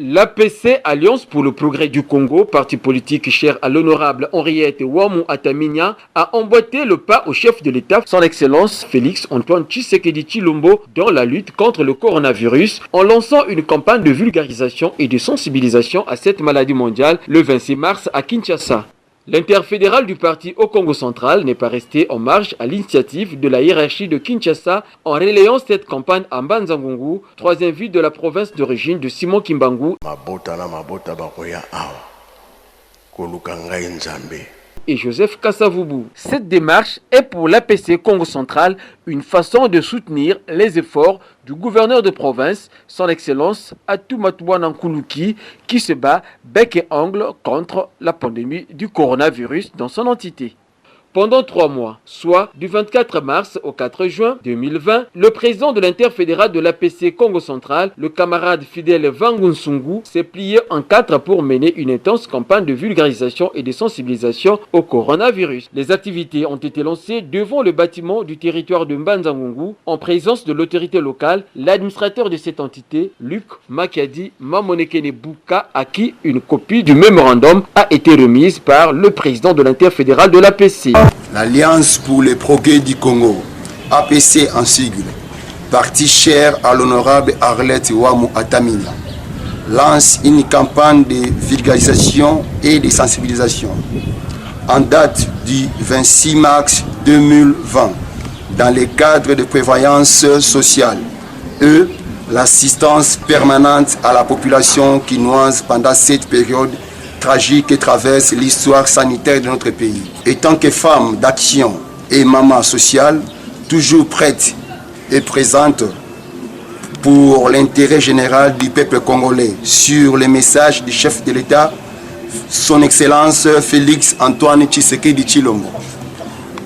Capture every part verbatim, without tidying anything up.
L'A P C, Alliance pour le Progrès du Congo, parti politique cher à l'honorable Henriette Wamou Ataminia, a emboîté le pas au chef de l'État, son Excellence Félix Antoine Tshisekedi Tshilombo, dans la lutte contre le coronavirus, en lançant une campagne de vulgarisation et de sensibilisation à cette maladie mondiale le vingt-six mars à Kinshasa. L'interfédéral du parti au Kongo Central n'est pas resté en marge à l'initiative de la hiérarchie de Kinshasa en relayant cette campagne à Mbanza-Ngungu, troisième ville de la province d'origine de Simon Kimbangu. Mabota na mabota bakoya awa koluka ngai Nzambe. Et Joseph Kasavubu. Cette démarche est pour l'A P C Kongo Central une façon de soutenir les efforts du gouverneur de province, son Excellence Atou Matuwana Nkuluki, qui se bat bec et ongle contre la pandémie du coronavirus dans son entité. Pendant trois mois, soit du vingt-quatre mars au quatre juin deux mille vingt, le président de l'interfédéral de l'A P C Kongo Central, le camarade Fidèle Vangunsungu, s'est plié en quatre pour mener une intense campagne de vulgarisation et de sensibilisation au coronavirus. Les activités ont été lancées devant le bâtiment du territoire de Mbanza-Ngungu, en présence de l'autorité locale, l'administrateur de cette entité, Luc Makiadi Mamonekene Buka, à qui une copie du mémorandum a été remise par le président de l'interfédéral de l'A P C. L'Alliance pour les Progrès du Congo, A P C en sigle, parti cher à l'honorable Arlette Wamou Atamina, lance une campagne de vulgarisation et de sensibilisation en date du vingt-six mars deux mille vingt dans le cadre de prévoyance sociale et l'assistance permanente à la population kinoise pendant cette période tragique que traverse l'histoire sanitaire de notre pays. Étant que femme d'action et maman sociale, toujours prête et présente pour l'intérêt général du peuple congolais, sur les messages du chef de l'État, son Excellence Félix Antoine Tshisekedi Tshilombo,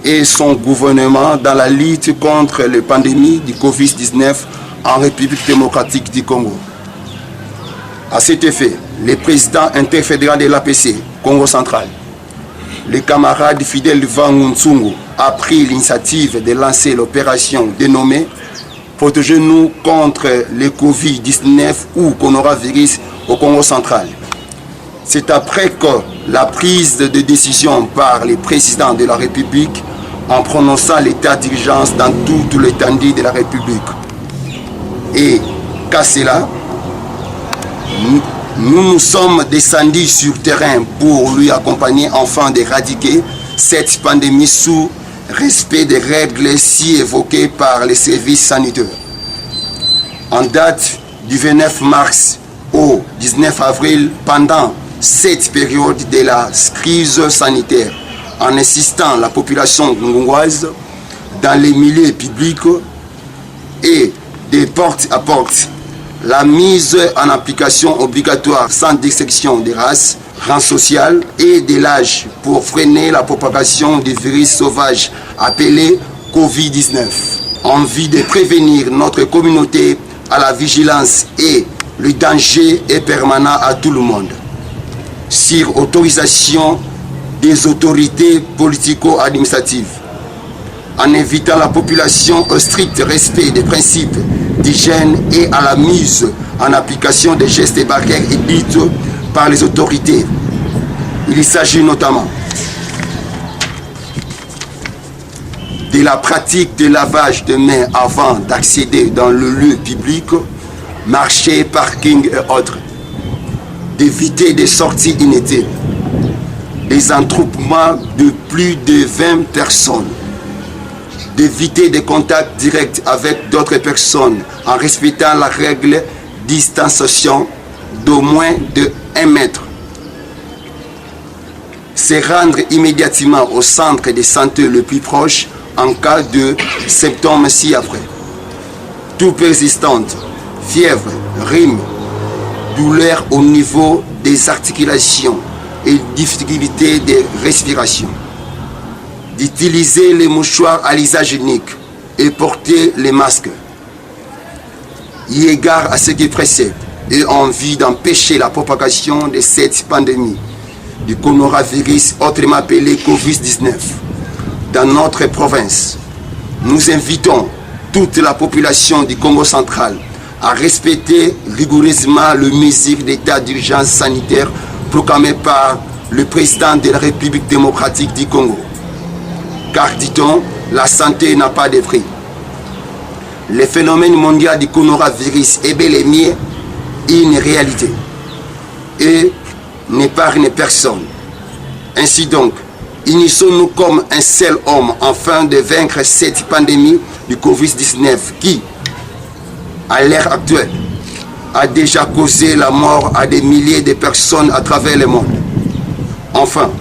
et son gouvernement dans la lutte contre les pandémies du covid dix-neuf en République démocratique du Congo. À cet effet, le président interfédéral de l'A P C, Kongo Central, le camarade Fidèle Vangunsungu, a pris l'initiative de lancer l'opération dénommée Protégez-nous contre le covid dix-neuf ou coronavirus au Kongo Central. C'est après que la prise de décision par le président de la République en prononçant l'état d'urgence dans toute l'étendue de la République. Et qu'à cela, nous, nous nous sommes descendus sur terrain pour lui accompagner afin d'éradiquer cette pandémie sous respect des règles si évoquées par les services sanitaires. En date du vingt-neuf mars au dix-neuf avril, pendant cette période de la crise sanitaire, en insistant la population ngunguoise dans les milieux publics et de porte à porte, la mise en application obligatoire sans distinction de race, rang social et de l'âge pour freiner la propagation du virus sauvage appelé covid dix-neuf, en vue de prévenir notre communauté à la vigilance et le danger est permanent à tout le monde. Sur autorisation des autorités politico-administratives, en invitant la population au strict respect des principes d'hygiène et à la mise en application des gestes barrières édictés par les autorités. Il s'agit notamment de la pratique de lavage de mains avant d'accéder dans le lieu public, marché, parking et autres, d'éviter des sorties inutiles, des attroupements de plus de vingt personnes, d'éviter des contacts directs avec d'autres personnes en respectant la règle distanciation d'au moins de un mètre. Se rendre immédiatement au centre de santé le plus proche en cas de symptômes ci-après. Toux persistante, fièvre, rhume, douleur au niveau des articulations et difficulté de respiration. D'utiliser les mouchoirs à l'usage unique et porter les masques. Eu égard à ce qui précède et en vue d'empêcher la propagation de cette pandémie du coronavirus, autrement appelé covid dix-neuf, dans notre province, nous invitons toute la population du Kongo Central à respecter rigoureusement les mesures d'état d'urgence sanitaire proclamées par le président de la République démocratique du Congo. Car, dit-on, la santé n'a pas de prix. Le phénomène mondial du coronavirus est bel et bien une réalité et n'épargne personne. Ainsi donc, unissons-nous comme un seul homme afin de vaincre cette pandémie du covid dix-neuf qui, à l'heure actuelle, a déjà causé la mort à des milliers de personnes à travers le monde. Enfin,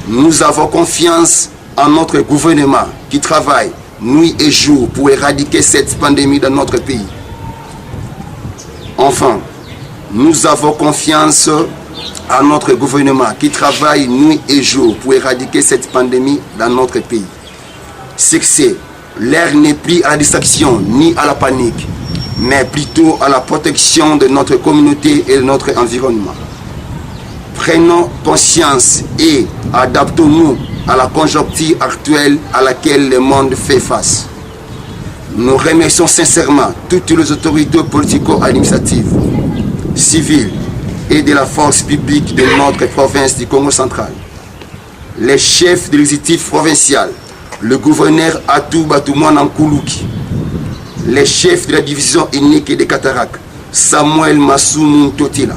nous avons confiance en notre gouvernement qui travaille nuit et jour pour éradiquer cette pandémie dans notre pays. Enfin, nous avons confiance en notre gouvernement qui travaille nuit et jour pour éradiquer cette pandémie dans notre pays. Succès, l'heure n'est plus à la distraction ni à la panique, mais plutôt à la protection de notre communauté et de notre environnement. Prenons conscience et adaptons-nous à la conjoncture actuelle à laquelle le monde fait face. Nous remercions sincèrement toutes les autorités politico-administratives, civiles et de la force publique de notre province du Kongo Central, les chefs de l'exécutif provincial, le gouverneur Atou Batumwana Nkuluki, les chefs de la division unique des cataractes, Samuel Masumu Ntotila,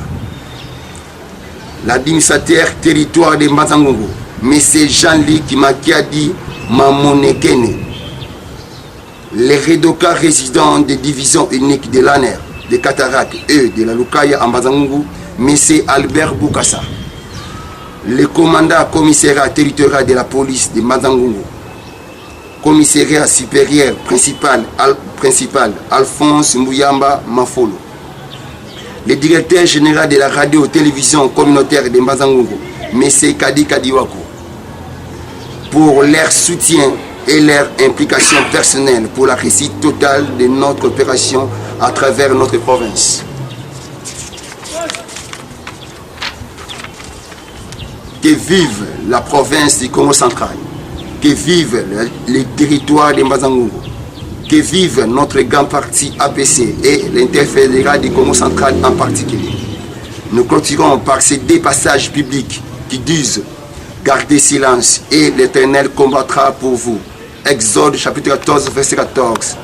l'administrateur territoire de Mbanza-Ngungu, monsieur Jean-Luc Makiadi Mamonekene, les Redoka résidents de division unique de l'A N R, de Cataract et de la Lukaya à Mbanza-Ngungu, monsieur Albert Bukasa, le commandant commissariat territorial de la police de Mbanza-Ngungu, commissariat supérieur principal, Al-, principal Alphonse Muyamba Mafolo, le directeur général de la radio-télévision communautaire de Mbanza-Ngungu, monsieur Kadi Kadiwako, pour leur soutien et leur implication personnelle pour la réussite totale de notre opération à travers notre province. Que vive la province du Kongo Central, que vive le, le territoire de Mbanza-Ngungu, que vive notre grand parti A P C et l'interfédéral du Kongo Central en particulier. Nous clôturons par ces deux passages bibliques qui disent : « Gardez silence et l'Éternel combattra pour vous. » Exode chapitre quatorze, verset quatorze.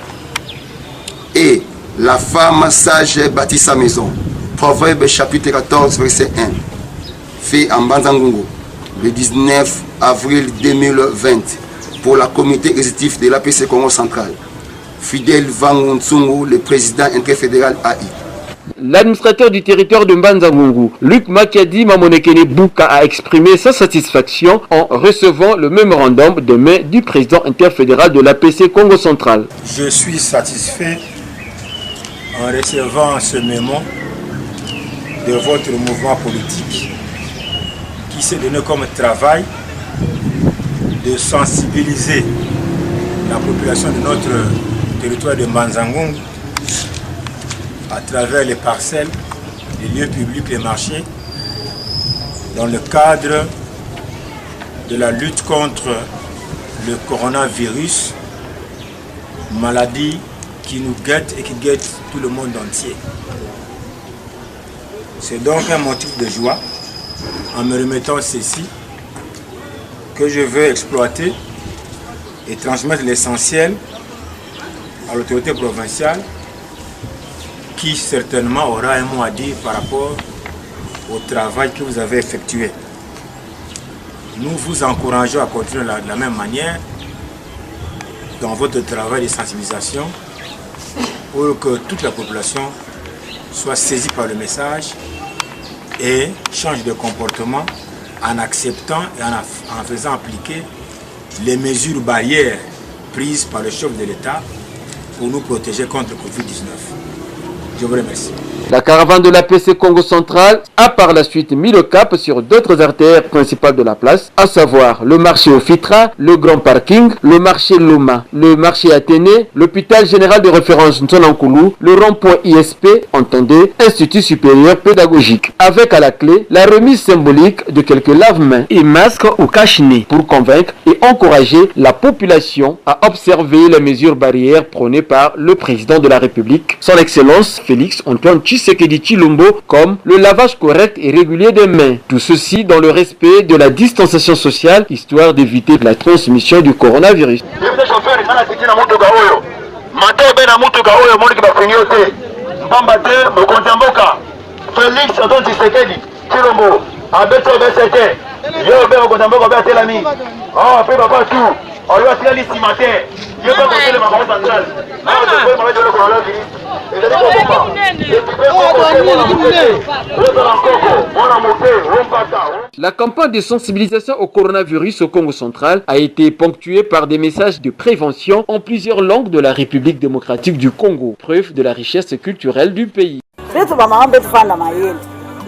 Et la femme sage bâtit sa maison. Proverbe chapitre quatorze, verset un. Fait à Mbanza-Ngungu, le dix-neuf avril deux mille vingt, pour la comité exécutif de l'A P C Kongo Central. Fidèle Vangu Nsungu, le président interfédéral A I. L'administrateur du territoire de Mbanza-Ngungu, Luc Makiadi Mamonekene Buka, a exprimé sa satisfaction en recevant le mémorandum de main du président interfédéral de l'A P C Kongo Central. Je suis satisfait en recevant ce mémo de votre mouvement politique qui s'est donné comme travail de sensibiliser la population de notre territoire de Mbanza-Ngungu à travers les parcelles, les lieux publics, les marchés, dans le cadre de la lutte contre le coronavirus, maladie qui nous guette et qui guette tout le monde entier. C'est donc un motif de joie, en me remettant ceci, que je veux exploiter et transmettre l'essentiel à l'autorité provinciale qui certainement aura un mot à dire par rapport au travail que vous avez effectué. Nous vous encourageons à continuer la- de la même manière dans votre travail de sensibilisation pour que toute la population soit saisie par le message et change de comportement en acceptant et en aff- en faisant appliquer les mesures barrières prises par le chef de l'État pour nous protéger contre le covid dix-neuf. Je vous remercie. La caravane de l'A P C Kongo Central a par la suite mis le cap sur d'autres artères principales de la place, à savoir le marché Ofitra, le grand parking, le marché Loma, le marché Athénée, l'hôpital général de référence Nsona Nkoulou, le rond-point I S P, entendez, Institut supérieur pédagogique, avec à la clé la remise symbolique de quelques lave-mains et masques au cache-nez pour convaincre et encourager la population à observer les mesures barrières prônées par le président de la République, son Excellence Félix Antoine Tshisekedi Tshilombo, comme le lavage correct et régulier des mains. Tout ceci dans le respect de la distanciation sociale, histoire d'éviter la transmission du coronavirus. Depute chauffeur, ngai natiki na motuka oyo. Mata obe na motuka oyo, omoni ke bafini yo te. Mpamba te, mokonzi ya mboka, Félix Antoine Tshisekedi Tshilombo, abeti yo bese te. Yo obe mokonzi ya mboka obe atelami. Ah, mpe papa tu, oyo atikali nsima te. Yo mpe kotelema bango central. Awa tokoyi maladi oyo coronavirus. Ezali koboma. Eti mpe kokote mwana moke te. Ozala nkoko, mwana moke, ompata. La campagne de sensibilisation au coronavirus au Kongo Central a été ponctuée par des messages de prévention en plusieurs langues de la République démocratique du Congo, preuve de la richesse culturelle du pays. Beto bamama beto vanda mayele.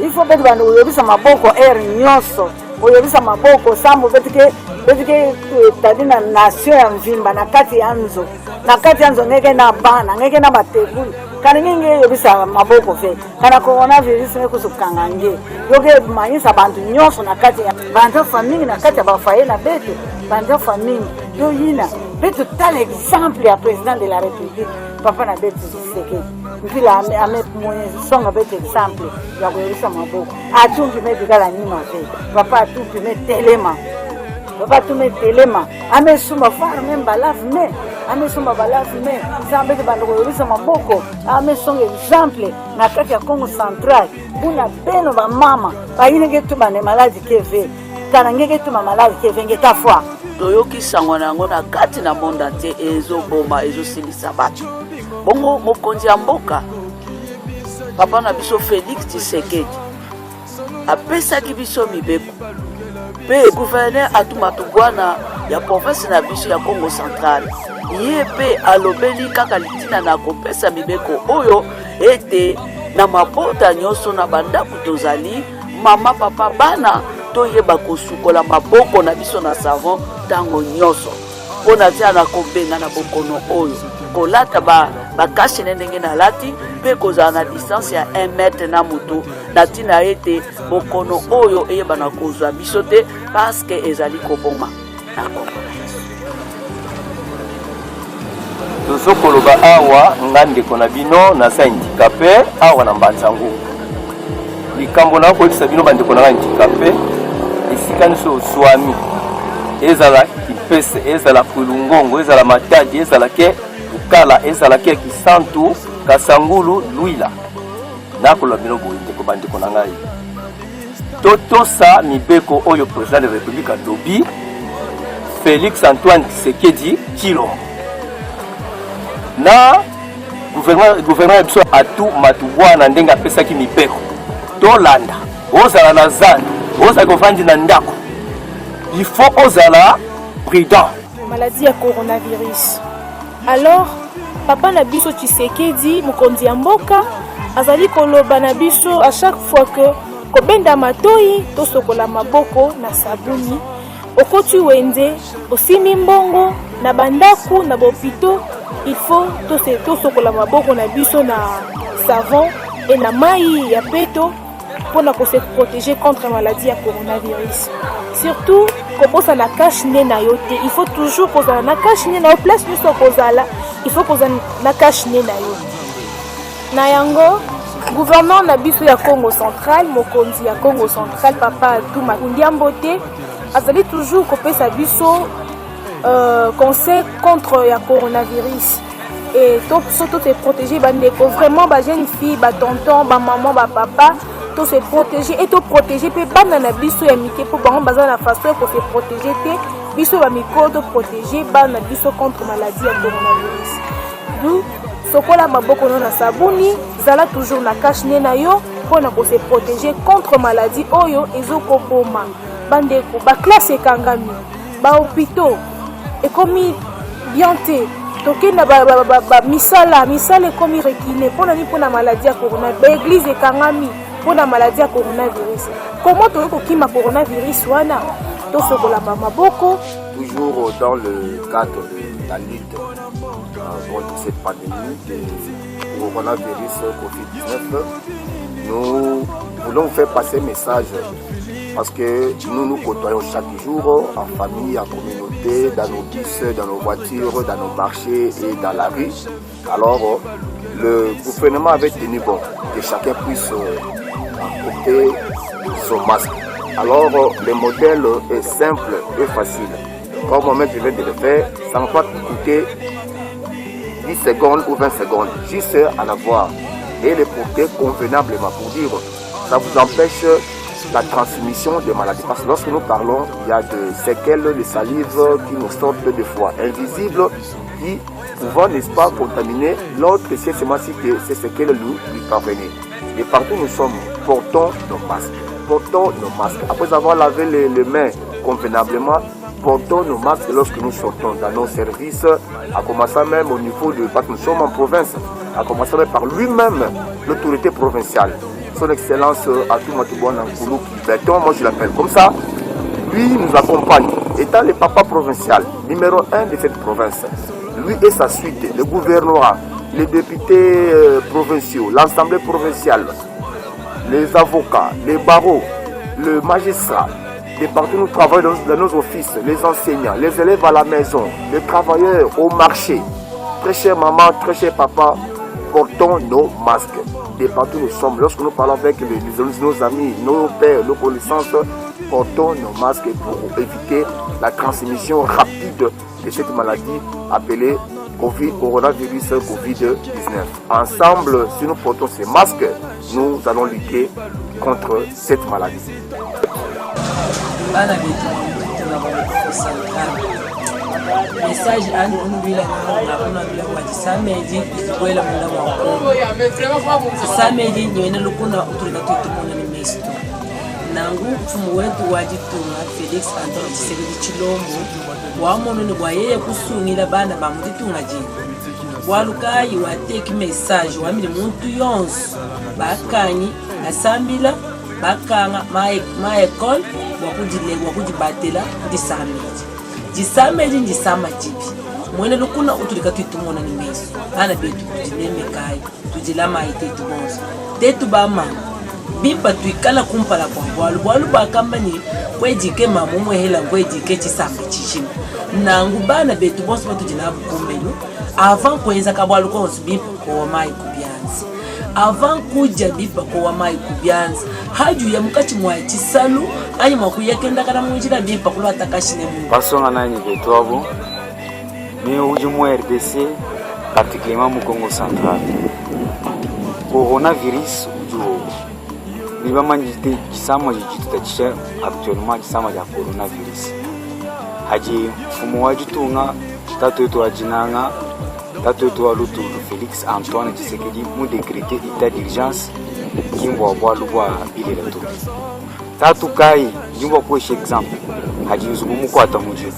Il faut beto banda koyebisa maboko heure nyonso. Koyebisa maboko sambu beto ke, beto ke, eh, tadi na nation ya mvimba na kati ya nzo. Na kati ya nzo nge ke na bana, nge ke na batekulu. Kana nge, nge yebisa maboko ve, kana coronavirus nge kusu kanga nge. Yo ke manisa bantu nyonso na kati ya bantu ya famille, na kati ya ba foyer na beto. Bantu ya famille. Yo yina, beto tala exemple ya président de la République, papa na beto Tshisekedi. Mpila ame, ame mwe songa beto exemple ya koyebisa maboko. Atungi me bikala nima ve. Papa atungi me telema. Papa tu me telema. Ame sumba far me mbalavu me. Ame sumba balavu me. Nzambe ke banda koyebisa maboko. Ame songa exemple na kati ya Kongo Central. Buna beno bamama, bayina ke tuba ne maladi ke ve. Kana nge ke tuba maladi ke ve, nge ta fwa. Toyoki sango na yango na kati na monde entier, ezoboma, ezosilisa bato. Bongo mokonzi ya mboka, papa na biso Félix Tshisekedi, apesaki biso mibeko. Mpe gouverneur Atou Matubuana ya province na biso ya Kongo Central, ye mpe alobeli kaka litina na kopesa mibeko oyo, ete na mabota nyonso, na bandako tozali, mama, papa, bana, toyeba kosukola maboko na biso na savon ntango nyonso. Mpo na tia na kobengana bokono oyo, kolata ba, ba cache-nez ndenge nalati, mpe kozala na distance ya un mètre na moto, na ntina ete bokono oyo eyebana kozwa biso te, parce que ezali koboma na Kongo. Tozo koloba awa, nga ndeko na bino, naza handicapé awa na Mbanza-Ngungu. Likambo na koyebisa bino, bandeko na nga handicapé, esika nyonso ozwami, ezala Kimpese, ezala Kwilu-Ngongo, ezala Matadi, ezala ke Lukala, ezala ke Kisantu, Kasangulu, Luila. Nakoloba bino boye, ndeko, bandeko na ngai, totosa mibeko oyo président de République alobi, Félix Antoine Tshisekedi Tshilombo, na gouvernement, gouvernement ya biso Atou Matubuana ndenge apesaki mibeko. Tolanda. Ozala na zando, ozala kovandi na ndako, il faut ozala prudent. Maladie ya coronavirus. Alors, papa na biso Tshisekedi, mokonzi ya mboka, azali koloba na biso à chaque fois que kobenda matoyi, tosokola maboko na sabuni. Okoti wenze, osimbi mbongo, na bandako, na bopito, il faut tose-, tosokola maboko na biso na savon et na mayi ya peto, mpo na ko se protéger contre maladie ya coronavirus. Surtout, kobosana cache-nez na yo te. Il faut toujours kozala na cache-nez na yo, place nyonso kozala, il faut kozala na cache-nez na yo. Na yango, gouverneur na biso ya Kongo Central, mokonzi ya Kongo Central, papa Atou Matubuana, mbote, azali toujours kopesa biso, euh, conseil contre ya coronavirus. Et to, so to se protéger, bandeko, vraiment, ba jeunes filles, ba tontons, ba mamans, ba papas, to se protéger et to protéger mpe bana na biso ya mike, mpo bango baza na façon ya ko se protéger te. Biso ba mikolo to protéger bana na biso contre maladie ya coronavirus. D'où, sokola maboko na yo na sabuni, zala toujours na cache-nez na yo, mpo na ko se protéger contre maladie oyo ezo koboma. Bandeko, ba classe ekangami, ba hôpitaux ekomi bien te. Tokenda ba, ba, ba, ba, misala, misala ekomi reculé. Mpo na nini? Mpo na maladie ya corona. Ba église ekangami mpo na maladie ya coronavirus. Comment tokoki kokima coronavirus wana? Tosokola ba maboko. Toujours dans le cadre de la lutte, euh, contre cette pandémie de coronavirus covid dix-neuf, nous voulons vous faire passer un message parce que nous nous côtoyons chaque jour en famille, en communauté. dans nos bus, dans nos voitures, dans nos marchés et dans la rue. Alors, euh, le gouvernement avait tenu bon que chacun puisse euh, porter son masque. Alors, euh, le modèle est simple et facile. Comme moi-même je viens de le faire, ça ne va pas coûter dix secondes ou vingt secondes, juste à l'avoir et le porter convenablement pour dire ça vous empêche la transmission des maladies. Parce que lorsque nous parlons, il y a des séquelles de salive qui nous sortent des fois invisibles, qui pouvant, n'est-ce pas, contaminer l'autre, c'est seulement si que ces séquelles lui, lui parvenaient. Et partout où nous sommes, portons nos masques. Portons nos masques. Après avoir lavé les, les mains convenablement, portons nos masques lorsque nous sortons dans nos services, à commencer même au niveau de, parce que nous sommes en province, à commencer même par lui-même, l'autorité provinciale. Son Excellence euh, Atou Matubuana Nkulu Beton, moi je l'appelle comme ça, lui nous accompagne, étant le papa provincial numéro un de cette province. Lui et sa suite, le gouvernorat, les députés euh, provinciaux, l'Assemblée provinciale, les avocats, les barreaux, le magistrat, de partout nous travaillons dans, dans nos offices, les enseignants, les élèves à la maison, les travailleurs au marché. Très cher maman, très cher papa, portons nos masques. De partout nous sommes. Lorsque nous parlons avec les, les- nos amis, nos pères, nos connaissances, portons nos masques pour éviter la transmission rapide de cette maladie appelée covid, coronavirus covid dix-neuf. Ensemble, si nous portons ces masques, nous allons lutter contre cette maladie. Bana betu na mbuta na bango central. Message ani unu bila na na kuna bila kwa disamedi ikwela munda mwa Kongo. Disamedi nyene lukuna utulika tuitumona ni meso. Nangu mfumu wetu wa ditunga Felix Antoine Tshisekedi Tshilombo wa mono ni bwa yeye kusungila bana ba mu ditunga dina. Bwalu kayi wateki message wamini muntu yonso bakangi asambila, bakanga ma, ma école bwa kudile bwa kudibatela disamedi. Disamedi ndisama dibi. Mwene lukuna utulika tuitumona ni meso. Bana betu tudineme kayi, tudila mayi tetu bonso. Tetu ba mama, bimpa tuikala kumpala kwa bwalu. Bwalu bakamba ni kwedike mama umwehela nkwedike tisamba tijima. Nangu bana betu bonso batudina bukumbelu. Avant kwenza ka bwalu konso bimpa kowa mayi ku bianzi. Avant kudia bimpa kowa mayi ku bianzi. Hadi uya mu kati mwa tisalu, anyi mwa kuyekendakana mu nzila bimpa kulwata kashine mu. Basonga nani betu abo? Mais udi mu R D C, particulièrement mu Kongo Central. Coronavirus udi wowo. Ni bamani te kisama udi tutatisha actuellement kisama dia coronavirus. Hadi mfumu wa ditunga, tatu wetu wa dinanga, tatu wetu wa lutulu Felix Antoine Tshisekedi mu décréter état d'urgence, kimbwa bwalu bwa bilela to. Tatu kayi, nzimbu wa kuesha exemple. Hadi nzubu mukwata mu dilu.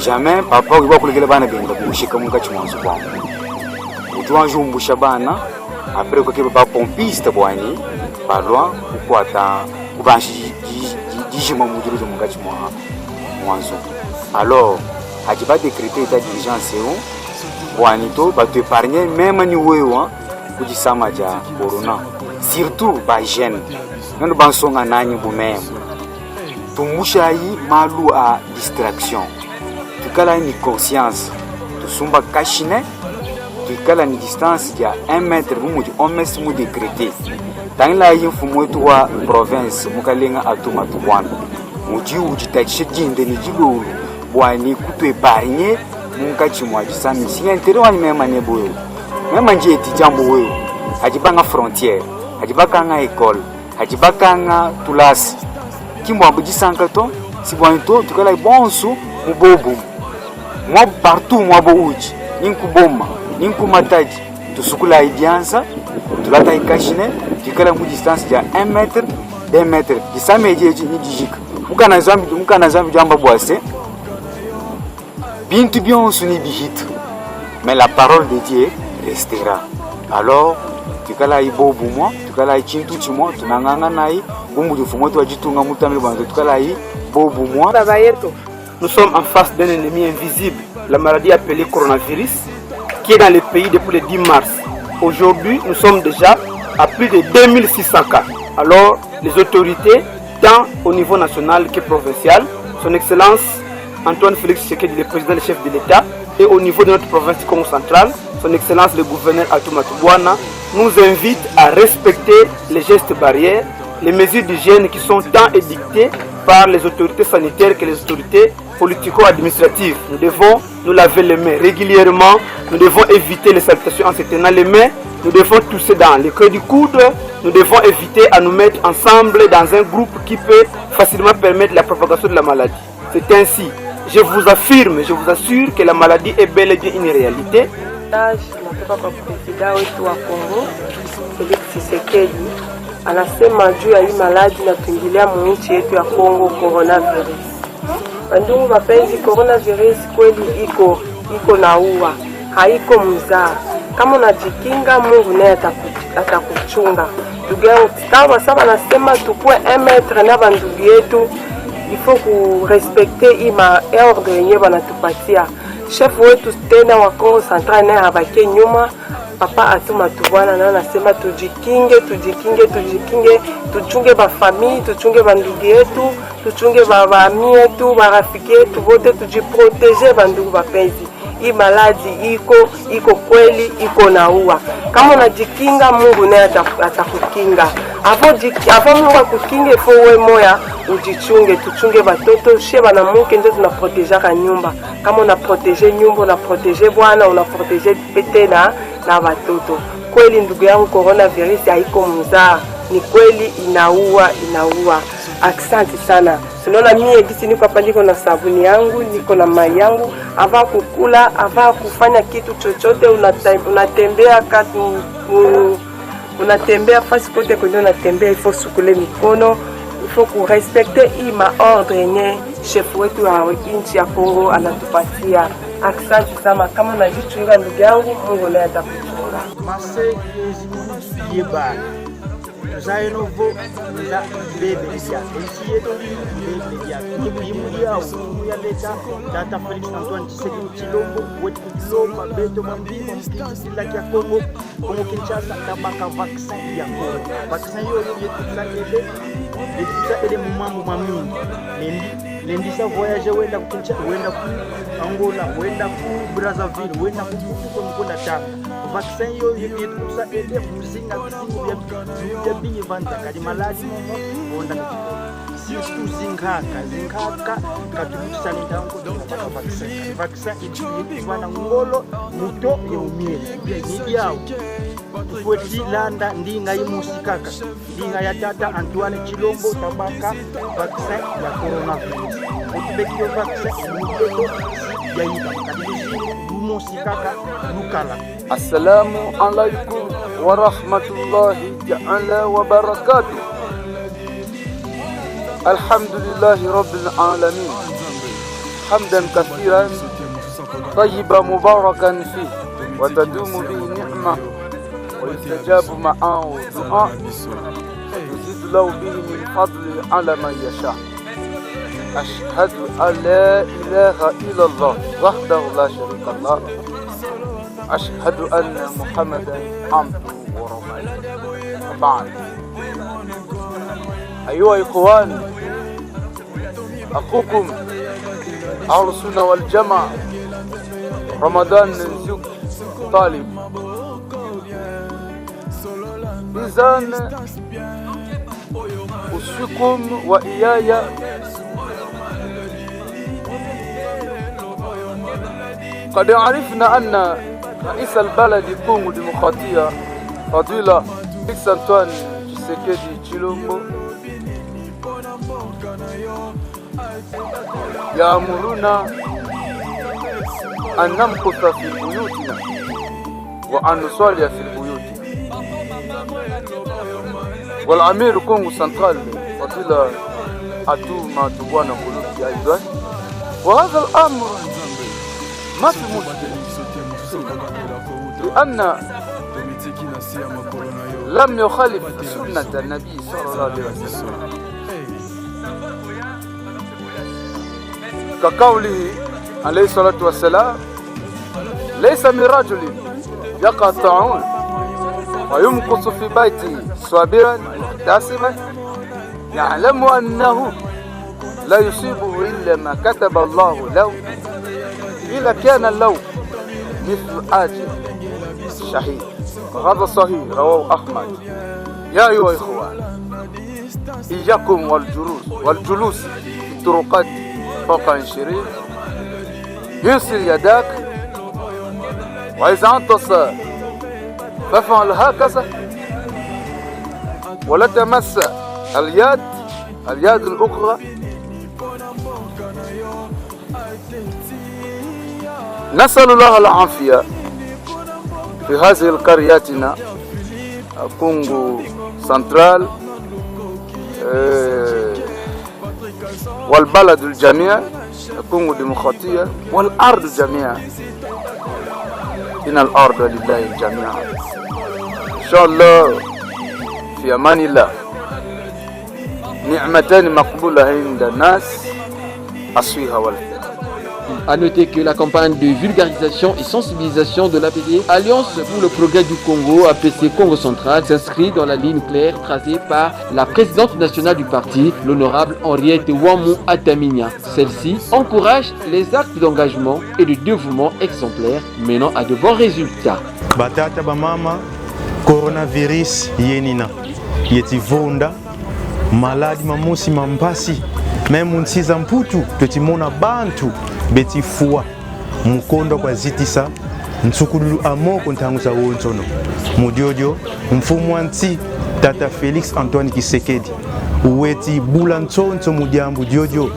Jamais papa wiba kulekela bana benda kushika mu nkati mwa nzubu amu. Utu wanji umbusha bana, après kwakeba ba pompiste bwani, balwa kukwata, kubanshi di- di- di- dijima mu dilu mu nkati mwa mwa nzubu. Alors, hadi ba décréter état d'urgence eu, bwani to, batu épargner même ni wewa, ku disama dia corona. Surtout ba jeunes. Nanu bansonga nani bu même. Tumbushayi malu a distraction. Tuikala ni conscience. Tusumba kashine. Tuikala ni distance dia un mètre bu mudi O M S mu décréter. Tangilayi mfumu wetu wa province, Mukalenga Atou Matubuana. Mudi uditatisha dinde ni dilolo. Bwani kutu épargner mu nkati mwa disami. Si intérêt wani même ne bo yo. Même nje ti diambu wewe. Hadi banga frontière. Hadi bakanga école. Hadi bakanga tulasi. Kimbwa bu disanka to. Si bwani to, tuikala bonso mu bobu. Mwa partout mwa bo udi. Ni ku Boma, ni ku Matadi. Tusukulayi dianza. Tulatayi kashine. Tuikala mu distance dia un mètre, deux mètres. Disami edi edi ni dijika. Mukana Nzambi, mukana Nzambi diamba bwase. Bintu bionso ni bihitu, mais la parole de Dieu restera. Alors, tuikalayi bobu mwa, tuikalayi kintu kimwa, tunanganganayi, bu mudi mfumu wetu wa ditunga mutambile bwanza, tuikalayi bobu mwa. Baba yeto, nous sommes en face d'un ennemi invisible, la maladie appelée coronavirus, qui est dans les pays depuis le dix mars. Aujourd'hui, nous sommes déjà à plus de deux mille six cents cas. Alors, les autorités, tant au niveau national que provincial, son Excellence Antoine Félix Tshisekedi, le président, le chef de l'État, et au niveau de notre province du Kongo Central, son Excellence le gouverneur Atou Matubuana, nous invite à respecter les gestes barrières, les mesures d'hygiène qui sont tant édictées par les autorités sanitaires que les autorités politico-administratives. Nous devons nous laver les mains régulièrement, nous devons éviter les salutations en se tenant les mains, nous devons tousser dans le creux du coude, nous devons éviter à nous mettre ensemble dans un groupe qui peut facilement permettre la propagation de la maladie. C'est ainsi, je vous affirme, je vous assure que la maladie est bel et bien une réalité. Message natoka kwa président wetu wa Kongo, Félix Tshisekedi, anasema juu ya hii maladie inatuingilia mu nchi yetu ya Kongo, coronavirus. Bandugu bapenzi, coronavirus kweli iko, iko na ua, haiko mzaa. Kama unajikinga, Mungu naye ataku-, atakuchunga. Ndugu yangu, kama saba nasema tukue un mètre na bandugu yetu, il faut ku respecter hii ma ordre yenye banatupatia. Chef wetu tena wa Kongo Central naye habaki nyuma, Papa Atou Matubuana, naye anasema tujikinge, tujikinge, tujikinge, tuchunge ba famille, tuchunge bandugu yetu, tuchunge ba, ba amis yetu, ba rafiki yetu, bote tujiprotéger, bandugu bapenzi. Hii maladie iko, iko kweli, iko na ua. Kama unajikinga, Mungu naye ata-, atakukinga. Avant jik-, avant Mungu akukinge, faut we moya ujichunge, tuchunge batoto, shie bana muke ndio tunaprotégeaka nyumba. Kama unaprotéger nyumba, unaprotéger bwana, unaprotéger pe tena na batoto. Kweli ndugu yangu, coronavirus haiko mzaa, ni kweli inaua, inaua. Aksanti sana. Unaona, mie gisi niko hapa, niko na sabuni yangu, niko na mai yangu. Avant kukula, avant kufanya kitu chochote, unate-, unatembea kati, u-, unatembea fasi kote kwenye unatembea, il faut sukule mikono, il faut ku respecter hii ma ordre yenye chef wetu ya nchi ya Kongo anatupatia. Aksanti sana, kama unajichunga ndugu yangu, Mungu naye atakuchunga. Mase ye zikulu ye bana. Tuzayeno vo, nza bebe ya. Nsi yetu bebe ya. Ni muhimu ya, muhimu ya leta, tata Félix Antoine Tshisekedi Tshilombo, wetu kulomba beto bambi, bambi, sila kia Kongo, Kongo Kinshasa, tabaka vaccin ya corona. Vaccin yo, yo, yetu kusa aider, yetu kusa aider mu mambu mamingi. Lendi, lendi sa voyager wenda ku Kinshasa, wenda ku Angola, wenda ku Brazzaville, wenda ku Mputu, kwa mkunda tanga. Vaccin yo, yo, yetu kusa aider, muzinga, bizingu, bia, bia bingi vanza, kadi maladi momo, onda. Surtout zinkaka, zinkaka, katukutisani ntangu, tabaka vaccin. Vaccin, yetu, yetu vana ngolo, muto, ya umiele. Bia, ni biau. Tukweti landa ndinga yimosi kaka. Ndinga ya tata Antoine Tshilombo, tabaka vaccin ya coronavirus. Otubeki yo vaccin, mupeto, ya yika. Kadi luzingu lumosi kaka lukala. السلام عليكم ورحمة الله تعالى وبركاته. الحمد لله رب العالمين، حمدا كثيرا طيبا مباركا فيه، وتدوم به نعمة، ويستجاب معه دعاء، ويزيد له به من فضل على من يشاء. أشهد أن لا إله إلا الله وحده لا شريك له. أشهد أن محمدا عبده ورسوله. وبعد. أيها الإخوان، أخوكم أهل السنة والجماعة، رمضان نزوك طالب. إذن أوصيكم وإياي، قد عرفنا أن رئيس البلد الكونغو الديمقراطية فضيلة Félix Antoine Tshisekedi Tshilombo يأمرنا أن نمكث في بيوتنا وأن نصلي في البيوت. والأمير كونغو سنترال فضيلة أتو ماتوبوانا كولوكي أيضا. وهذا الأمر ما في مشكلة، لأن لم يخالف سنة النبي صلى الله عليه وسلم. كقوله عليه الصلاة والسلام: ليس من رجل يقع الطاعون ويمكث في بيته صابرا محتسبا يعلم أنه لا يصيبه إلا ما كتب الله له، إلا كان له مثل أجر الشهيد. وهذا صحيح، رواه أحمد. يا أيها الإخوان، إياكم والجلوس، والجلوس في الطرقات فوق عشرين. يرسل يداك، وإذا عطس فافعل هكذا، ولا تمس اليد، اليد الأخرى. نسأل الله العافية في هذه القريتنا، كونغو سنترال، آه، والبلد الجميع، كونغو ديمقراطية، والأرض جميعا. إن الأرض لله جميعا. إن شاء الله، في أمان الله. نعمتان مقبولة عند الناس، الصحة والفراغ. À noter que la campagne de vulgarisation et sensibilisation de l'A P C, Alliance pour le Progrès du Congo, A P C Kongo Central, s'inscrit dans la ligne claire tracée par la présidente nationale du parti, l'honorable Henriette Wamu Ataminia. Celle-ci encourage les actes d'engagement et de dévouement exemplaires menant à de bons résultats. Batata, bamama, coronavirus yenina, yeti vonda, maladi mamosi ma mpasi. Même mu nsi za Mputu tweti mona bantu beti fwa mu kondwa kwa zitisa nsukululu a moko ntangu zawonsono. Mu diodio, mfumu a nsi, tata Félix Antoine Tshisekedi, weti bula nsonso mu diambu diodio.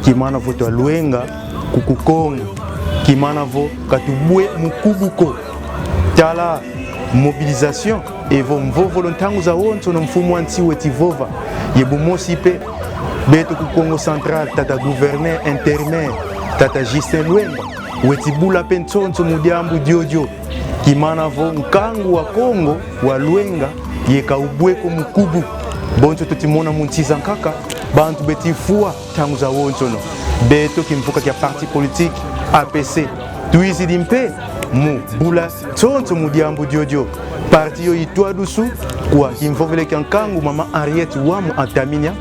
Kimana vo twalwenga ku Kukongo, kimana vo ka tubwe mu kubu ko. Tala mobilisation evo mvovolo ntangu zawonsono mfumu a nsi weti vova. Ye bumosi mpe, beto ku Kongo Central, tata gouverneur intérimaire, tata Justin Lwemba, weti bula mpe nsonso mu diambu diodio. Kimana vo nkangu wa Kongo wa lwenga ye ka ubwe ko mu kubu. Bonso tweti mona mu nsi za nkaka, bantu beti fwa ntangu zawonsono. Beto kimvuka kia parti politique A P C, twizidi mpe mu bula nsonso mu diambu diodio. Parti yo itwa dusu kwa kimvovele kia nkangu mama Henriette Wamu Ataminia,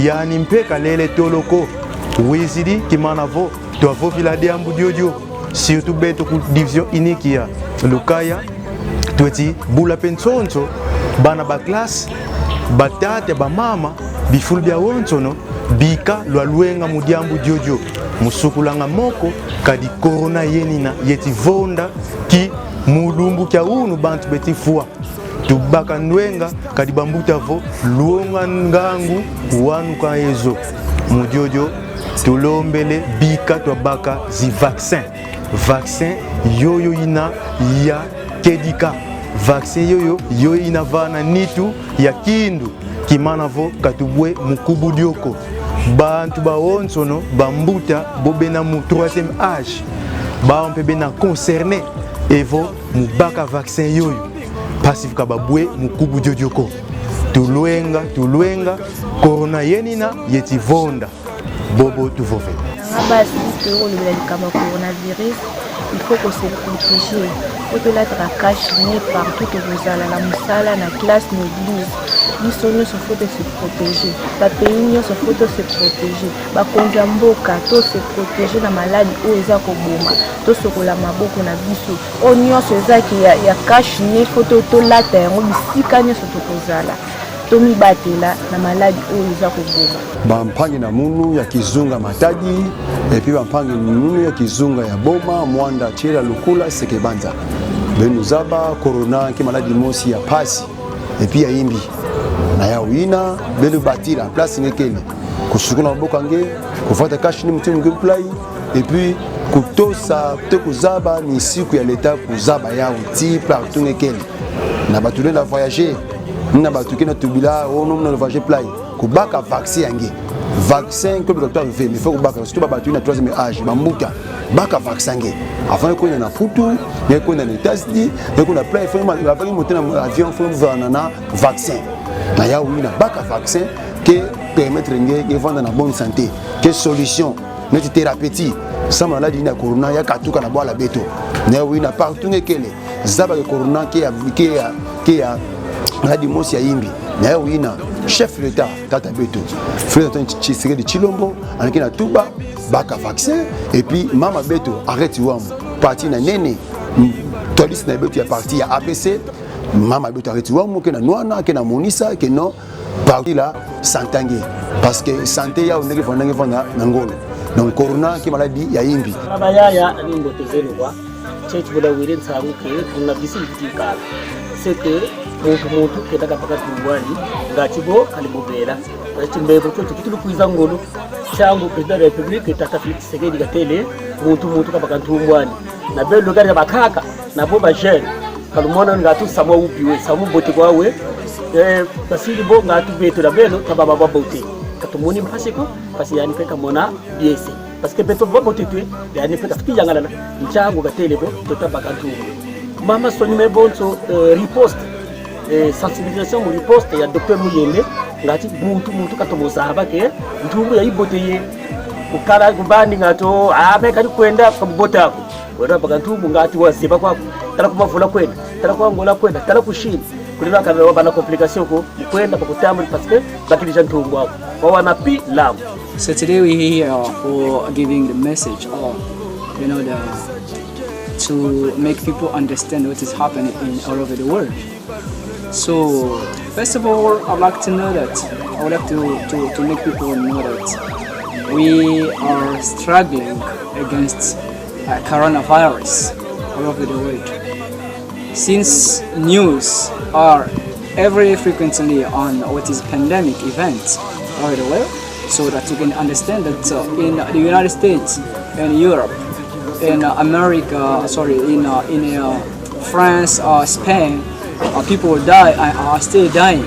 yandi mpe kalele tolo ko. Wizidi kimana vo twavovila diambu diodio. Surtout beto ku division unique ya Lukaya, tweti bula mpe nsonso bana ba classe, batata, bamama, bifulu biawonsono, bika lwalwenga mu diambu diodio, mu sukulanga moko, kadi corona yenina yeti vonda ki mu lumbu kia unu bantu beti fwa. Tubaka ndwenga, kadi bambuta vo, longa ngangu, wanuka ezo. Mu diodio, tulombele bika twabaka zi vaccin. Vaccin yoyo ina ya kedika. Vaccin yoyo, yo ina vana nitu ya kindu. Kimana vo ka tubwe mu kubu dio ko. Bantu bawonsono, bambuta, bo bena mu troisième âge, bawu mpe bena concerné evo mu baka vaccin yoyo, mpasi vo ka babwe mu kubu diodio ko. Tulwenga, tulwenga, corona yenina yeti vonda. Bobo tuvovele. Nanga basi, tokolobela likambo ya coronavirus. Il faut ko se protéger. Faut tolataka cache-nez partout tokozala, na musala, na classe, na église. Biso nyonso faut to se protéger. Ba pays nyonso faut to se protéger. Bakonzi ya mboka, to se protéger na maladi oyo eza koboma. Tosokola maboko na biso. Oyo nyonso eza ke ya, ya cache-nez, faut to, tolata yango bisika nyonso tokozala. Tomibatela na maladi oyo eza koboma. Bampangi na munu ya kizunga Matadi, et puis bampangi na munu ya kizunga ya Boma, Muanda, Tshela, Lukula, Seke, Banza. Beno zaba, corona ke maladi mosi ya mpasi, et puis ya yimbi. Na yawu yina, beno batila place nge kele. Kusukula maboko ya nge, kuvwata cache-nez mu mutu mu nge mplai, et puis kutosa to kuzaba misiku ya l'État, kuzaba yawu ti partout nge kele. Na bantu lenda voyager, na bantu ke na tubila, oh non, na voyager mplai. Kubaka vaccin ya nge. Vaccin ke obligatoire ve, mais faut kubaka, surtout ba bantu na troisième âge, bambuta, baka vaccin ya nge. Avant ya kwenda na Mputu, ya kwenda na États-Unis, ya kwenda mplai, faut ma-, avant ya monter na avion, faut vanda na vaccin. Na yawu yina, baka vaccin ke permettre nge, nge vanda na bonne santé. Ke solution neti thérapie ti samu maladi yina ya corona ya katuka na bwala beto. Na yawu yina, partout nge kele, zaba ke corona ke ya, ke ya, ke ya maladi mosi ya yimbi. Na yawu yina, Chef de l'État, tata beto Félix Antoine Tshisekedi Tshilombo, yandi ke na tuba baka vaccin, et puis mama beto Harriet Tubimana, patient ya nene, mm, twalisi na beto ya parti ya A P C, mama beto Harriet Tubimana ke na nwana, ke na monisa que non, parti là santé nge, parce que santé yawu nde ke vanda, nde ke vanda na ngolo. Donc corona ke maladie ya yimbi. Baba yaya, ni mbote zeno kwa. Chechi bula wire nsangu ke, kuna bisi mtikala. C'est que muntu muntu ke taka baka ntumbu ani, ngati bo kali bobela. Ati mbebo kio tukitulu kwiza ngolo, nsangu président de la République, tata Félix Tshisekedi katele, muntu muntu kabaka ntumbu ani. Na beno lukari ya bakaka, na bo ba jeune, kalumona ngatu samu ubi we, samu bote kwa we, eh, basidi bo ngatu beto na beno, kababa ba bote. Katumoni mpasi ko, mpasi yandi mpe kamona biese. Parce que beto ba bote twe, yandi mpe kafweti yangalala, nsangu katele bo, tuta baka ntumbu. Mama Soni me bonso, euh, riposte, euh, sensibilisation mu riposte ya docteur Muyembe, ngati muntu muntu katomo zaba que ntumbu ya ibote ye, kukala kubandi ngatu, ah, me kadi kwenda kwa bota ko. Wena baka ntumbu ngati wazeba kwaku, tala ku Mavola kwenda, tala ku Angola kwenda, tala ku Chine. Kulina kana wabana complication ko, kwenda kwa kutambula parce que bakidija ntumbu aku. Wawana pi lamu. So today we here for giving the message, or, you know, the, to make people understand what is happening in all over the world. So first of all, I'd like to know that, I would like to, to, to make people know that we are struggling against, uh, coronavirus all over the world. Since news are every frequently on what is pandemic events all over the world, so that you can understand that, uh, in the United States, in Europe, in, uh, America, sorry, in, uh, in, uh, France or Spain, uh, people die, uh, are still dying.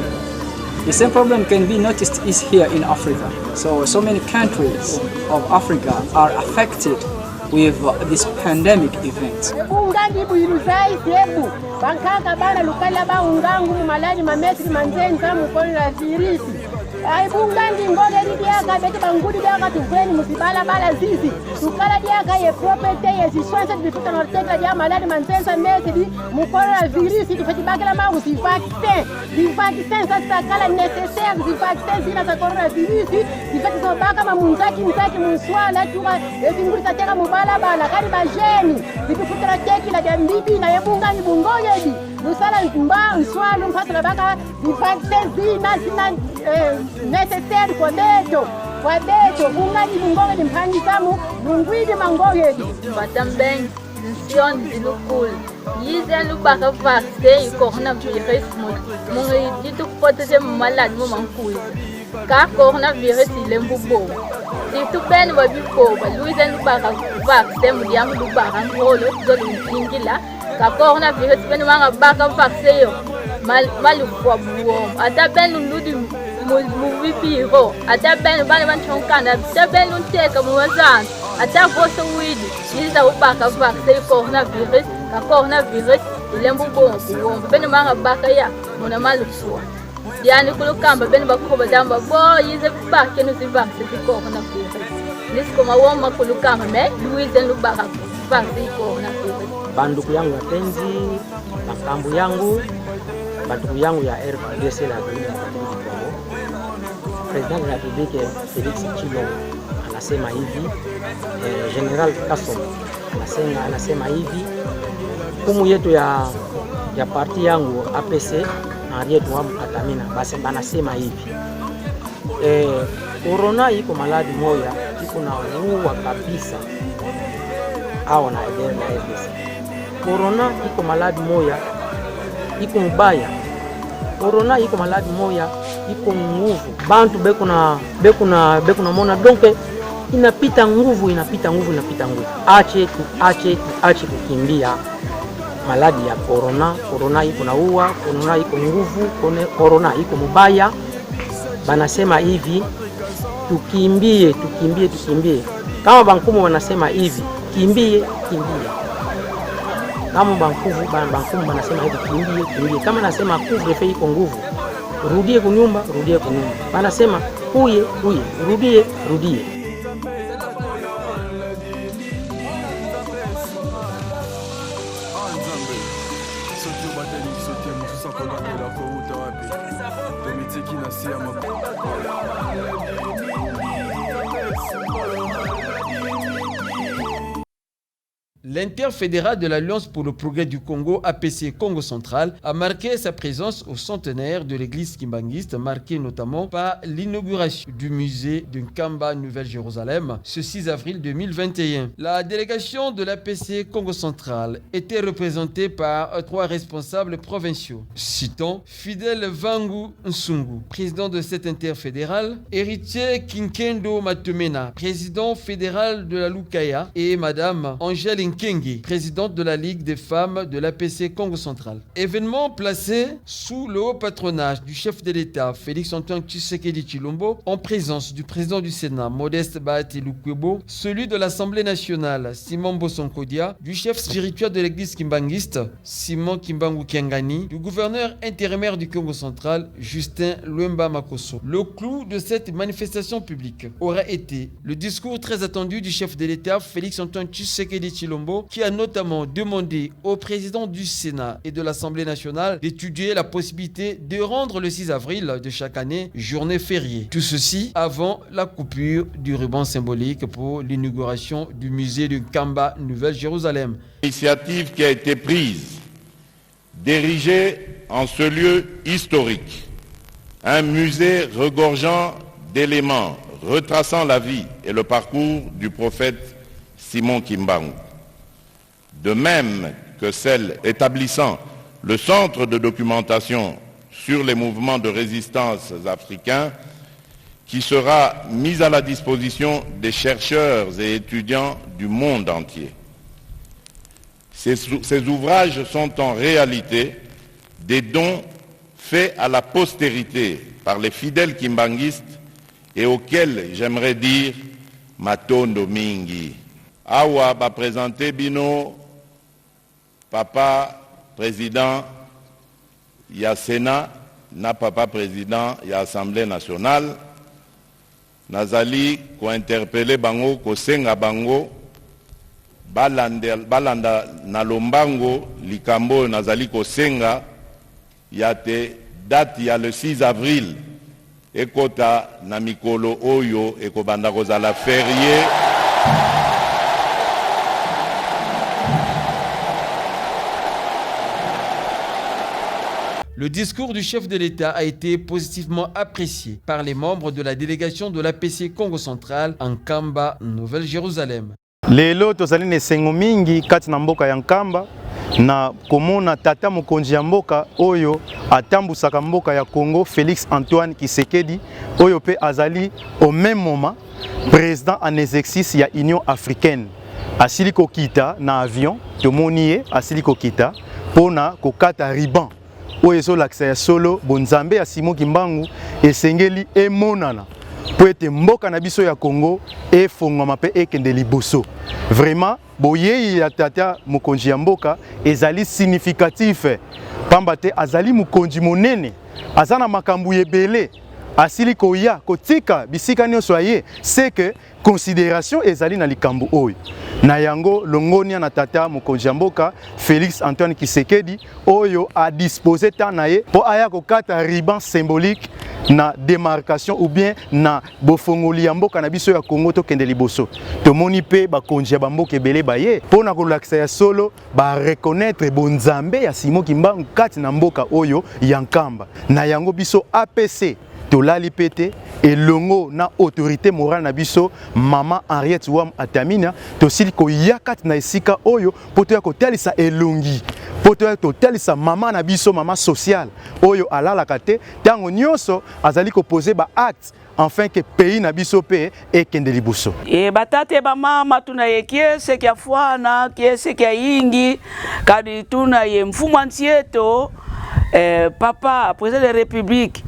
The same problem can be noticed is here in Africa. So, so many countries of Africa are affected with, uh, this pandemic event. Ebunga ndi bu iluzayi sebu, bankaka bana lukala ba ungangu mu maladi ma metri ma nzenza mu coronavirus. Ai, ebunga ndi ngolo edi diaka, beto bangudi diaka tuveni mu zibalabala zizi. Tukala diaka ye propriété ye ziswense bifutana tekila dia maladi ma nzenza metri mu coronavirus, tufweti bakila mau zi vaccin. Zi vaccin za sakala nécessaire, zi vaccin zina za coronavirus, zifweti zo bakama mu nzaki nzaki, mu nswala, tuka, e zingudi za teka mu balabala, kadi ba jeunes, zitufutila tekila dia mbibi na ye bungangi bu ngolo edi. Lusala mba nswalu mpasi lwabaka zi vaccin zina, zina, eh, nécessaire kwa beto, kwa beto, bungangi bu ngolo edi mpangi zamu, lungwidi ma ngolo edi. Mbata mbengi, nsion di lukulu. Yiza lubaka vaccin i coronavirus mu, mu di tukuprotéger mu maladi mo mankwiza. Ka coronavirus ilembu bobo. Surtout beno ba bivova, luiza lubaka vaccin mu diambu lubaka ngolo, zo luzingila. Ka coronavirus beno manga baka vaccin yo, mal-, malufwa buwombo. Ata beno ludi mu, mu bibiro, ata beno bana ba ntsonkanda, ata beno nteka mu mazanza, ata voso widi, yiza ubaka vaccin i coronavirus, ka coronavirus ilembu bobo buwombo. Beno manga baka ya, muna malufwa. Diani kulukamba beno bakoko bazamba bo yize bakenu zi vaccin zi coronavirus. Nisiko mawoma kulukamba me luize lubaka vaccin coronavirus. Banduku yangu ya penzi, bankambu yangu, banduku yangu ya R D C, la République Démocratique du Congo. Président de la République Félix Tshilombo anasema hivi, eh, Général Kasongo anasenga, anasema hivi, kumu yetu ya, ya parti yangu A P C, Henriette Wambu Katamina, basi banasema hivi, eh, corona iko maladi moya, iko na uwa kabisa, awa na R D C. Corona iko maladi moya, iko mubaya. Corona iko maladi moya, iko nguvu. Bantu beko na, beko na, beko na mona. Donc, inapita nguvu, inapita nguvu, inapita nguvu. Ache tu, ache tu, ache kukimbia maladi ya corona. Corona iko na uwa, corona iko nguvu, kone-, corona iko mubaya. Banasema hivi, tukimbie, tukimbie, tukimbie. Kama bankumu wanasema hivi, kimbie, kimbie. Kama bankuvu, ba-, bankumu wanasema hivi, kimbie, kimbie. Kama nasema couvre-feu iko nguvu, rudie kunyumba, rudie kunyumba. Banasema kuye, kuye, rudie, rudie. Sote mosusu akobatela kouta wapi? Tomitiki na se ya makokola. L'interfédéral de l'Alliance pour le Progrès du Congo, A P C Kongo Central, a marqué sa présence au centenaire de l'église kimbanguiste, marqué notamment par l'inauguration du musée de Nkamba Nouvelle-Jérusalem ce six avril deux mille vingt et un. La délégation de l'A P C Kongo Central était représentée par, euh, trois responsables provinciaux. Citons Fidèle Vangu Nsungu, président de cette interfédérale, Héritier Kinkendo Matomena, président fédéral de la Lukaya, et Madame Angèle Nkenge, présidente de la Ligue des femmes de l'A P C Kongo Central. Événement placé sous le haut patronage du chef de l'État, Félix Antoine Tshisekedi Tshilombo, en présence du président du Sénat, Modeste Bahati Lukwebo, celui de l'Assemblée nationale, Simon Mboso Nkodia, du chef spirituel de l'église kimbanguiste, Simon Kimbangu Kiangani, du gouverneur intérimaire du Kongo Central, Justin Luemba Makosso. Le clou de cette manifestation publique aura été le discours très attendu du chef de l'État, Félix Antoine Tshisekedi Tshilombo, qui a notamment demandé au président du Sénat et de l'Assemblée nationale d'étudier la possibilité de rendre le six avril de chaque année journée fériée. Tout ceci avant la coupure du ruban symbolique pour l'inauguration du musée de Nkamba Nouvelle-Jérusalem. L'initiative qui a été prise d'ériger en ce lieu historique un musée regorgeant d'éléments retraçant la vie et le parcours du prophète Simon Kimbangu, de même que celle établissant le centre de documentation sur les mouvements de résistance africains qui sera mis à la disposition des chercheurs et étudiants du monde entier. Ces, ces ouvrages sont en réalité des dons faits à la postérité par les fidèles kimbanguistes et auxquels j'aimerais dire matondo mingi. Awa ba présenter bino Papa Président ya Sénat na Papa Président ya Assemblée nationale. Nazali ko interpeller bango, kosenga bango balande-, balanda na lombango likambo oyo nazali kosenga, ya te date ya le six avril ekota na mikolo oyo ekobanda kozala férié. Le discours du chef de l'État a été positivement apprécié par les membres de la délégation de l'A P C Kongo Central à Nkamba, Nouvelle-Jérusalem. Lelo tozali na esengo mingi kati na mboka ya Nkamba na komona tata mokonzi ya mboka oyo atambusaka mboka ya Congo, Félix Antoine Tshisekedi, oyo pe azali au même moment président en exercice ya Union africaine. Asili kokita na avion, tomoni ye asili kokita pona kokata ruban. Oyo ezolakisa ya solo bonzambe ya Simon Kimbangu esengeli emonana po ete mboka na biso ya Congo efongwama pe ekende liboso. Vraiment, boyei ya tata mokonzi ya mboka ezali significatif, pamba te azali mokonzi monene, aza na makambo ebele, asili koya kotika bisika nyonso aye, c'est que considération ezali na likambo oyo. Na yango, longonia na tata mokonzi ya mboka Félix Antoine Tshisekedi, oyo a disposer temps na ye po aya kokata ruban symbolique na démarcation ou bien na bofongoli ya mboka na biso ya Congo tokende liboso. Tomoni pe bakonzi ya bamboka ebele baye pona kolakisa ya solo ba reconnaître bonzambe ya Simon Kimbangu kati na mboka oyo ya Nkamba. Na yango biso A P C tolali pe te, elongo na autorité morale na biso, mama Henriette Wam Atamina, tosili koya kati na esika oyo po toya kotalisa elongi, po toya kotalisa mama na biso, mama sociale oyo alalaka te, tango nyonso azali ko poser ba actes afin que pays na biso pe ekende liboso. E batata, e bamama, tuna ye kiese kia fwana, kiese kia yingi, kadi tuna ye mfumu a nsi eto, eh, Papa, Président de la République,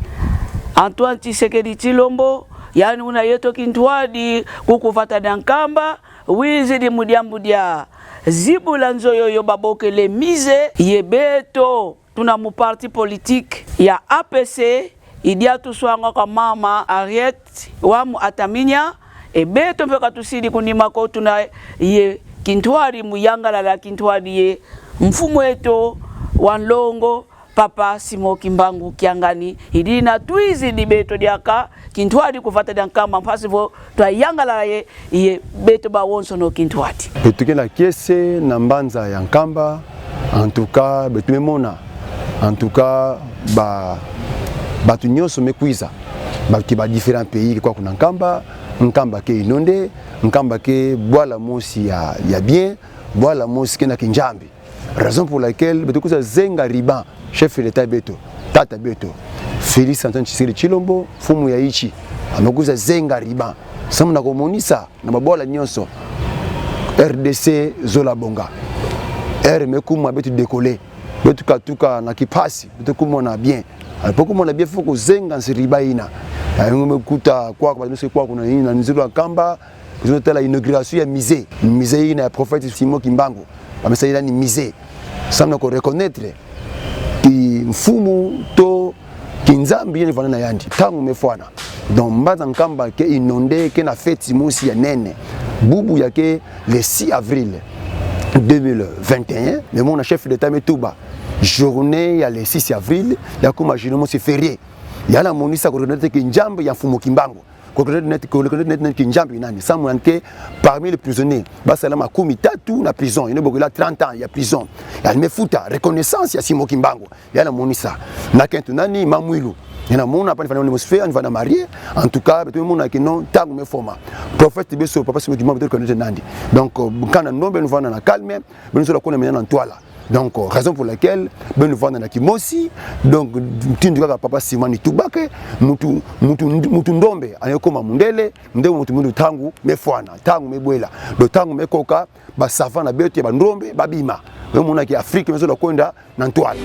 Antoine Tshisekedi Tshilombo, yandi una yeto kintwadi kuku vata dia Nkamba, wizidi mu diambu dia zibula nzo yoyo babokele musée, ye beto tuna mu parti politique ya A P C, i diatuswanga kwa mama Henriette Wam Atamina, e beto mpe ka tusidi ku nima ko, tuna ye kintwadi mu yangalala, kintwadi ye mfumu eto wa nlongo, Papa Simon Kimbangu Kiangani. I dina twizidi beto diaka kintwadi ku vata dia Nkamba, mpasi vo twayangalala ye, ye beto bawonsono kintwadi. Beto ke na kiese na mbanza ya Nkamba, en tout cas, beto me mona, en tout cas, ba, bantu nyonso me kwiza, ba, ke ba différents pays ke kwa kuna Nkamba. Nkamba ke inondé, Nkamba ke bwala mosi ya, ya bien, bwala mosi ke na kinzambi. Raison pour laquelle beto kwiza zenga ruban, chef d'État beto, tata beto, Félix Antoine Tshisekedi Tshilombo, mfumu ya insi, ame kwiza zenga ruban samu na kumonisa na babwala nyonso, R D C zola bonga. Heure me kuma beto décoller, beto katuka na kimpasi, beto kuma na bien. Alors, po kuma na bien, faut kuzenga nsi ruban ina. Na yango me kuta kwa, kwa, kwa, kwa, kuna ina, nzulu ya Nkamba, beto tala inauguration ya musée. Musée ina ya prophète Simon Kimbangu. Ba me sala yina musée samu na ku reconnaître kimfumu to kinzambi yandi vanda na yandi. Ntangu me fwana. Donc, mbanza Nkamba ke inondé, ke na fête mosi ya nene. Bubu ya ke le six avril deux mille vingt et un, mais mon chef d'État me tuba journée ya le six avril ya kuma journée mosi férié. Yandi monisa ku reconnaître kinzambi ya mfumu Kimbangu. Ku reconnaître net, ku reconnaître net, net kinzambi nani? Samu yandi ke parmi les prisonniers ba sala makumi tatu na prison, yina bokila trente ans ya prison. Yandi me futa reconnaissance ya Simon Kimbangu. Yandi monisa. Na kento nani? Mamwilu. Yandi mona pa ni vanda na atmosphère, ni vanda marié. En tout cas, beto mona que non, ntangu me fwana. Prophète beso, Papa Simon Kimbangu, beto reconnaître nandi. Donc, euh, kana ndombe, ni vanda na calme, beno zola kwenda mena na ntwala. Donc, euh, raison pour laquelle beno vanda na kimosi. Donc, mutindu kaka Papa Simon ni tubaka, muntu, muntu, muntu ndombe ane kuma mundele, nde muntu, muntu ntangu me fwana, ntangu me bwela. Donc, ntangu me koka, ba savants na beto ya bandombe ba bima. Beno mona que Afrique me zola kwenda na ntwala.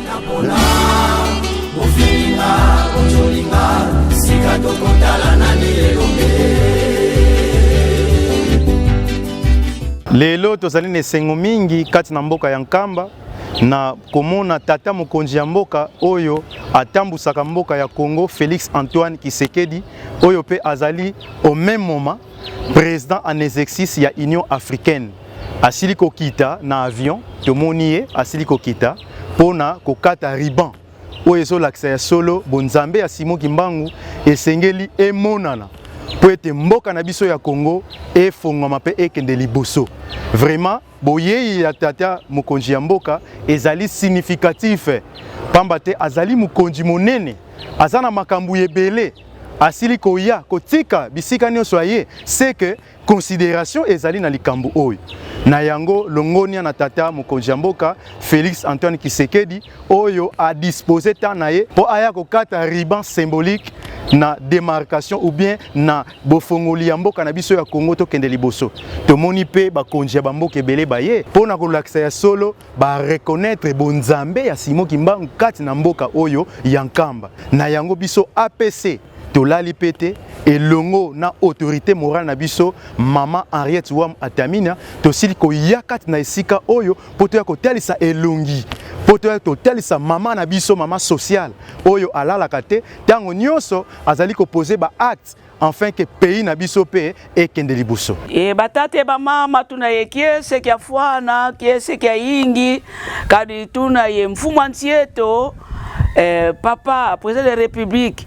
Lelo tozali na esengo mingi kati na mboka ya Nkamba na komona tata mokonzi ya mboka oyo atambusaka mboka ya Congo, Félix Antoine Tshisekedi, oyo pe azali au même moment président en exercice ya Union africaine. Asili kokita na avion, tomoni ye, asili kokita po na kokata ruban. Oyo ezolakisa ya solo, bonzambe ya Simon Kimbangu esengeli emonana po ete mboka na biso ya Congo efongwama pe ekende liboso. Vraiment, boyei ya tata mokonzi ya mboka ezali significatif, pamba te azali mokonzi monene, aza na makambo ebele, asili koya kotika bisika nyonso aye, c'est que considération ezali na likambo oyo. Na yango, longonya na tata mokonzi ya mboka, Félix Antoine Tshisekedi, oyo a disposer temps na ye po aya kokata ruban symbolique na démarcation ou bien na bofongoli ya mboka na biso ya Congo, tokende liboso. Tomoni pe bakonzi ya bamboka ebele baye po na kolakisa ya solo ba reconnaître bonzambe ya Simon Kimbangu kati na mboka oyo ya Nkamba. Na yango, biso A P C tolali pe te, elongo na autorité morale na biso, mama Henriette Wam Atamina, tosili koya kati na esika oyo po toya kotalisa elongi, po toya kotalisa mama na biso, mama sociale, oyo alalaka te, ntango nyonso azali ko poser ba actes afin que pays na biso pe ekende liboso. E batata, e bamama, tuna ye kiese kia fwana, kiese kia yingi, kadi tuna ye mfumu a nsi eto, eh, Papa, Président de la République,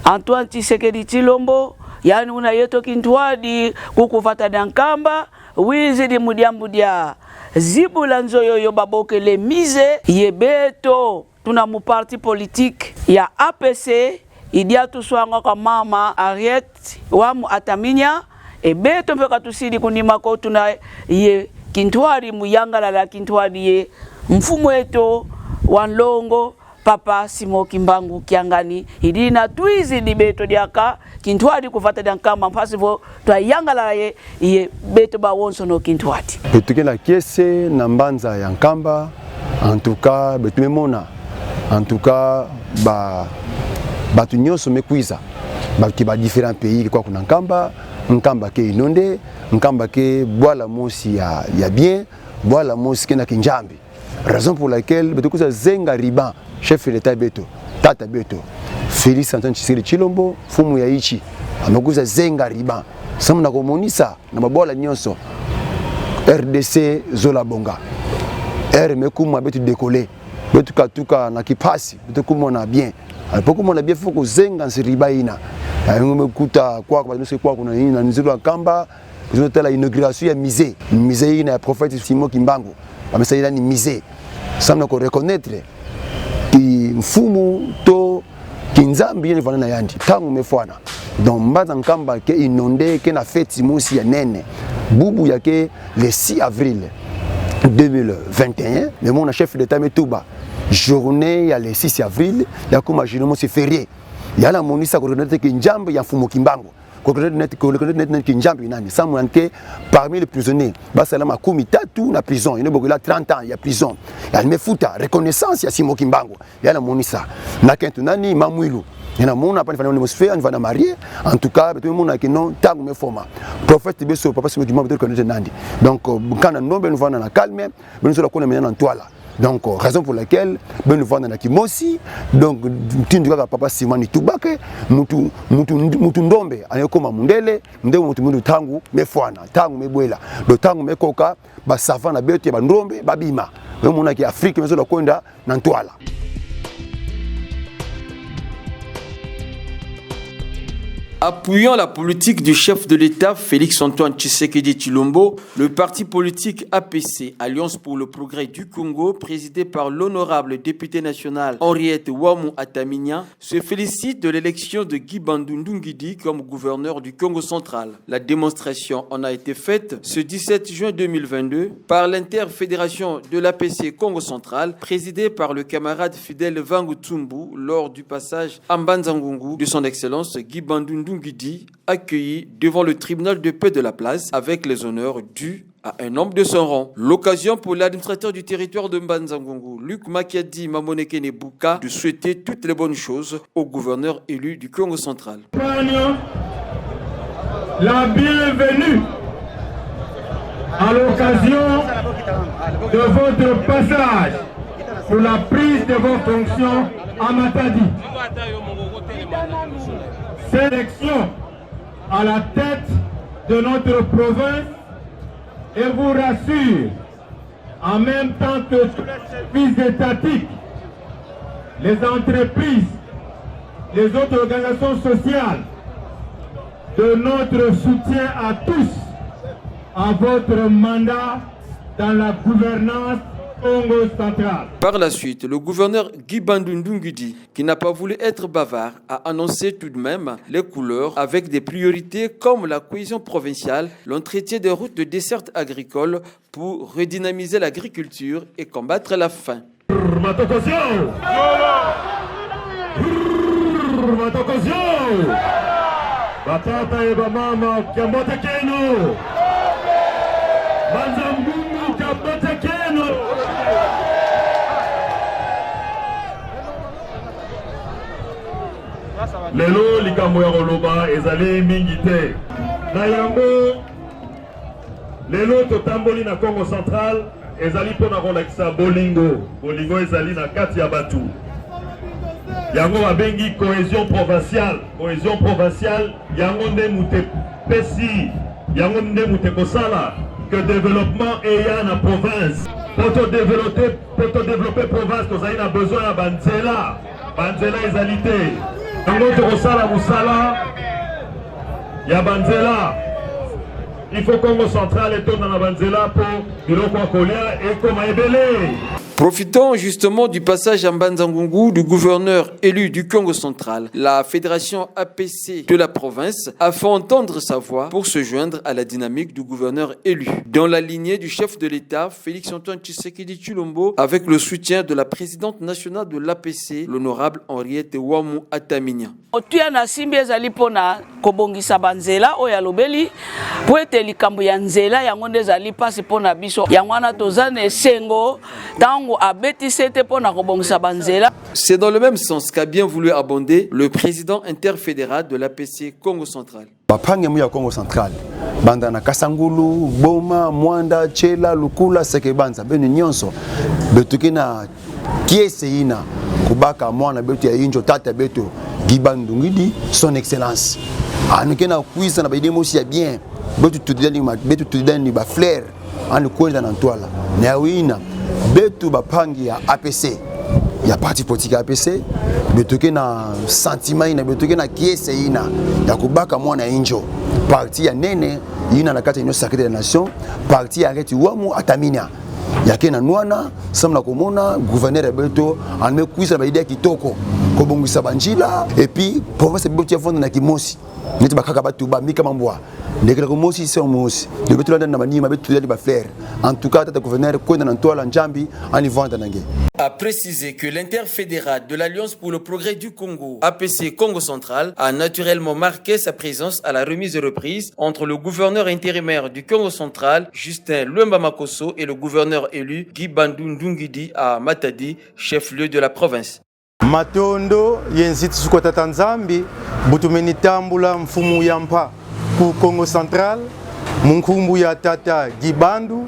Antoine Tshisekedi Tshilombo, yandi una yeto kintwadi kuku vata dia Nkamba, wizidi mu diambu dia zibula nzo yoyo babokele musée, ye beto tuna mu parti politique ya A P C, i diatu swanga kwa mama Henriette Wam Atamina, e beto mpe ka tusidi ku nima ko, tuna ye kintwadi mu yangalala, kintwadi ye mfumu eto wa nlongo, Papa Simon Kimbangu Kiangani. I dina twizidi beto diaka kintwadi ku vata dia Nkamba, mpasi vo twayangalala ye, ye beto bawonsono kintwadi. Beto ke na kiese na mbanza ya Nkamba, en tout cas, beto me mona, en tout cas, ba, bantu nyonso me kwiza, ba ke ba différents pays ke kwa kuna Nkamba. Nkamba ke inondé, Nkamba ke bwala mosi ya, ya bien, bwala mosi ke na kinzambi. Raison pour laquelle beto kwiza zenga ruban, chef d'État beto, tata beto, Félix Antoine Tshisekedi Tshilombo, mfumu ya insi, ame kwiza zenga ruban samu na kumonisa na babwala nyonso, R D C zola bonga. Heure me kuma beto décoller, Beto katuka na kimpasi, beto kumona bien. Ah, po kumona bien, faut kuzenga nsiriba yina. Ah, yango me kuta kwaku, ba me se kwaku na yina, nzulu ya kamba, beto tala inauguration ya musée. Musée yina ya prophète Simon Kimbangu. Ba me sa yina ni musée. Samu na ku reconnaître kimfumu to kinzambi yina vanda na yandi. Ntangu me fwana. Donc, Mbanza Nkamba ke inondé, ke na fête mosi ya nene. Bubu ya ke le six avril deux mille vingt et un, le mona chef d'État me tuba journée ya le six avril, ya kuma journée mosi férié. Yandi monisa ku reconnaître kinzambi ya Mfumu Kimbangu. Ku reconnaître net, ku reconnaître net, net kinzambi nani. Samu yandi ke parmi les prisonniers. Ba sala makumi tatu na prison. Yina bokila trente ans ya prison. Yandi me futa reconnaissance ya Simon Kimbangu. Yandi monisa. Na kento nani, Mamwilu. Yandi mona pa ni fana ni mosfère, ni fana marié. En tout cas, beto mona que non, ntangu me fwana. Prophète beso, Papa Simon Kimbangu, beto reconnaître nandi. Donc, euh, kana ndombe, ni fwana na calme, beto zola kwenda mena na ntwala. Donc, euh, raison pour laquelle, beto vanda na kimosi, donc, mutindu kaka Papa Simon ni tubaka, muntu, muntu, muntu ndombe, yandi kuma mundele, nde muntu, muntu ntangu me fwana, ntangu me bwela. Donc, ntangu me koka, ba savants na beto ya ba ndombe, ba bima. Beto mona que Afrique me zola kwenda na ntwala. Appuyant la politique du chef de l'État Félix Antoine Tshisekedi Tshilombo, le parti politique A P C, Alliance pour le Progrès du Congo, présidé par l'honorable députée nationale Henriette Wamu Ataminya, se félicite de l'élection de Guy Bandu Ndungidi comme gouverneur du Kongo Central. La démonstration en a été faite ce dix-sept juin deux mille vingt-deux par l'interfédération de l'A P C Kongo Central, présidée par le camarade Fidèle Vangu Tsumbu, lors du passage à Mbanza Ngungu de son Excellence Guy Bandu Ndungidi, accueilli devant le tribunal de paix de la place avec les honneurs dus à un homme de son rang. L'occasion pour l'administrateur du territoire de Mbanza Ngungu, Luc Makiadi Mamonekene Bouka, de souhaiter toutes les bonnes choses au gouverneur élu du Kongo Central. La bienvenue à l'occasion de votre passage pour la prise de vos fonctions à Matadi. Cette élection à la tête de notre province et vous rassure, en même temps que tous les services étatiques, les entreprises, les autres organisations sociales, de notre soutien à tous à votre mandat dans la gouvernance Kongo Central. Par la suite, le gouverneur Guy Bandu Ndungidi, qui n'a pas voulu être bavard, a annoncé tout de même les couleurs avec des priorités comme la cohésion provinciale, l'entretien des routes de desserte agricole pour redynamiser l'agriculture et combattre la faim. Matokozio! Matokozio! Batata ye bamama, kiambote kieno! Mbanza Ngungu, kiambote kieno! Lelo likambo ya koloba ezali mingi te. Na yango, lelo totamboli na Kongo Central, ezali mpo na kolakisa bolingo. Bolingo ezali na kati ya bato. Yango babengi cohésion provinciale. Cohésion provinciale, yango nde moto epesi, yango nde moto ekosala que développement eya na province. Mpo to développer, mpo to développer province, tozali na besoin ya banzela. Banzela ezali te. Yango tokosala mosala ya banzela. Il faut Kongo Central etonda na banzela mpo biloko ya kolia ekoma ebele. Profitant justement du passage à Mbanza Ngungu du gouverneur élu du Kongo Central, la fédération A P C de la province a fait entendre sa voix pour se joindre à la dynamique du gouverneur élu, dans la lignée du chef de l'État Félix Antoine Tshisekedi Tshilombo, avec le soutien de la présidente nationale de l'A P C, l'honorable Henriette Wamu Ataminya. Motu ya nasimbi ezali mpo na kobongisa banzela oyo alobeli, mpo ete likambo ya nzela yango nde ezali mpasi mpo na biso. Yango wana toza na esengo ntango abeti sete mpo na kobongisa banzela. C'est dans le même sens qu'a bien voulu abonder le président interfédéral de l'A P C Kongo Central. Bampangi ya mu ya Kongo Central, banda na Kasangulu, Boma, Muanda, Tshela, Lukula, Seke, Banza, beno nyonso, beto ke na kiese yina kubaka mwana beto ya inzo, tata beto Guy Bandu Ndungidi, son excellence. Yandi ke na kwiza na ba idées mosi ya bien, beto tudila yandi ma-, beto tudila yandi ba fleurs, yandi kwenda na ntwala. Na yawu yina, beto bampangi ya A P C, ya parti politique ya A P C, beto ke na sentiment yina, beto ke na kiese yina ya kubaka mwana inzo. Parti ya nene yina na kati ya Union Sacrée de la Nation, parti ya Henriette Wamou Atamina, ya ke na nwana, samu na kumona gouverneur ya beto yandi me kwiza na ba idée ya kitoko, kubongisa banzila, et puis province ya beto ya vanda na kimosi. Neti bakaka batuba: mika ma mbwa, lekela kumosi se mosi. Yo beto landa na manima, beto landa ba fleurs. En tout cas, tata gouverneur, kwenda na ntwala, Nzambi yandi vanda na nge. A préciser que l'interfédéral de l'Alliance pour le Progrès du Congo, A P C Kongo Central, a naturellement marqué sa présence à la remise et reprise entre le gouverneur intérimaire du Kongo Central, Justin Luemba Makosso, et le gouverneur élu, Guy Bandu Ndungidi, à Matadi, chef-lieu de la province. Matondo ye nzitusu kwa Tata Nzambi, bu tumeni tambula mfumu ya mpa ku Kongo Central, mu nkumbu ya tata Guy Bandu,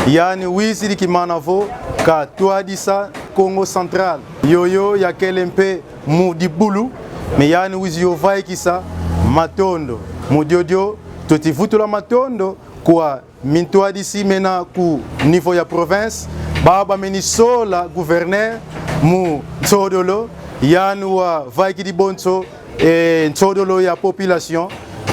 yandi wizidi kimana vo katwadisa Kongo Central. Yoyo yakele mpe mu dibulu, mais yandi wizi yo vaikisa matondo. Mu diodio, tweti vutula matondo kwa mintwadisi mena ku niveau ya province, bau bameni sola gouverneur mu nsodolo, yandi wavaikidi bonso, eh, nsodolo ya population.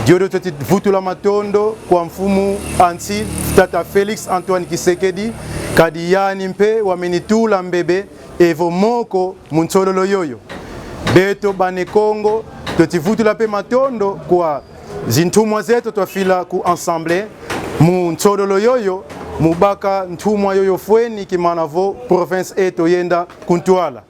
Diodio tweti vutula matondo kwa mfumu a nsi, tata Félix Antoine Tshisekedi, kadi yandi mpe wameni tula mbebe evo moko mu nsodolo yoyo. Beto ba Ne Kongo, tweti vutula mpe matondo kwa zintumwa zeto twafila ku Assemblée mu nsodolo yoyo, mu baka ntumwa yoyo fweni kimana vo province eto yenda ku ntwala.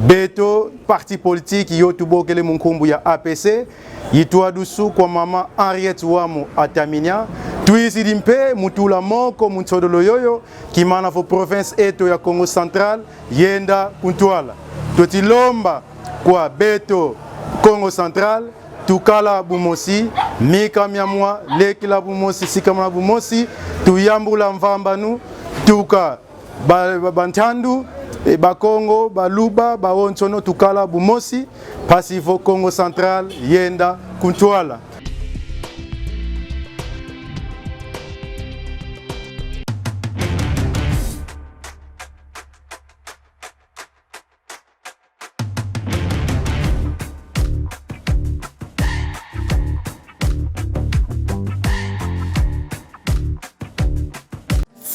Beto parti politique yo tubokele mu nkumbu ya A P C, yitwadusu kwa mama Henriette Wamou Atamina, twizidi mpe mu tula moko mu nsodolo yoyo, kimana vo province eto ya Kongo Central yenda ku ntwala. Tweti lomba kwa beto Kongo Central, tukala bumosi, mika mia mwa, lekila bumosi, sikamana bumosi, tuyambula mvambanu, tuka ba, ba, Bantandu, e, Bakongo, Baluba, bawonsono tukala bumosi, mpasi vo Kongo Central yenda ku ntwala.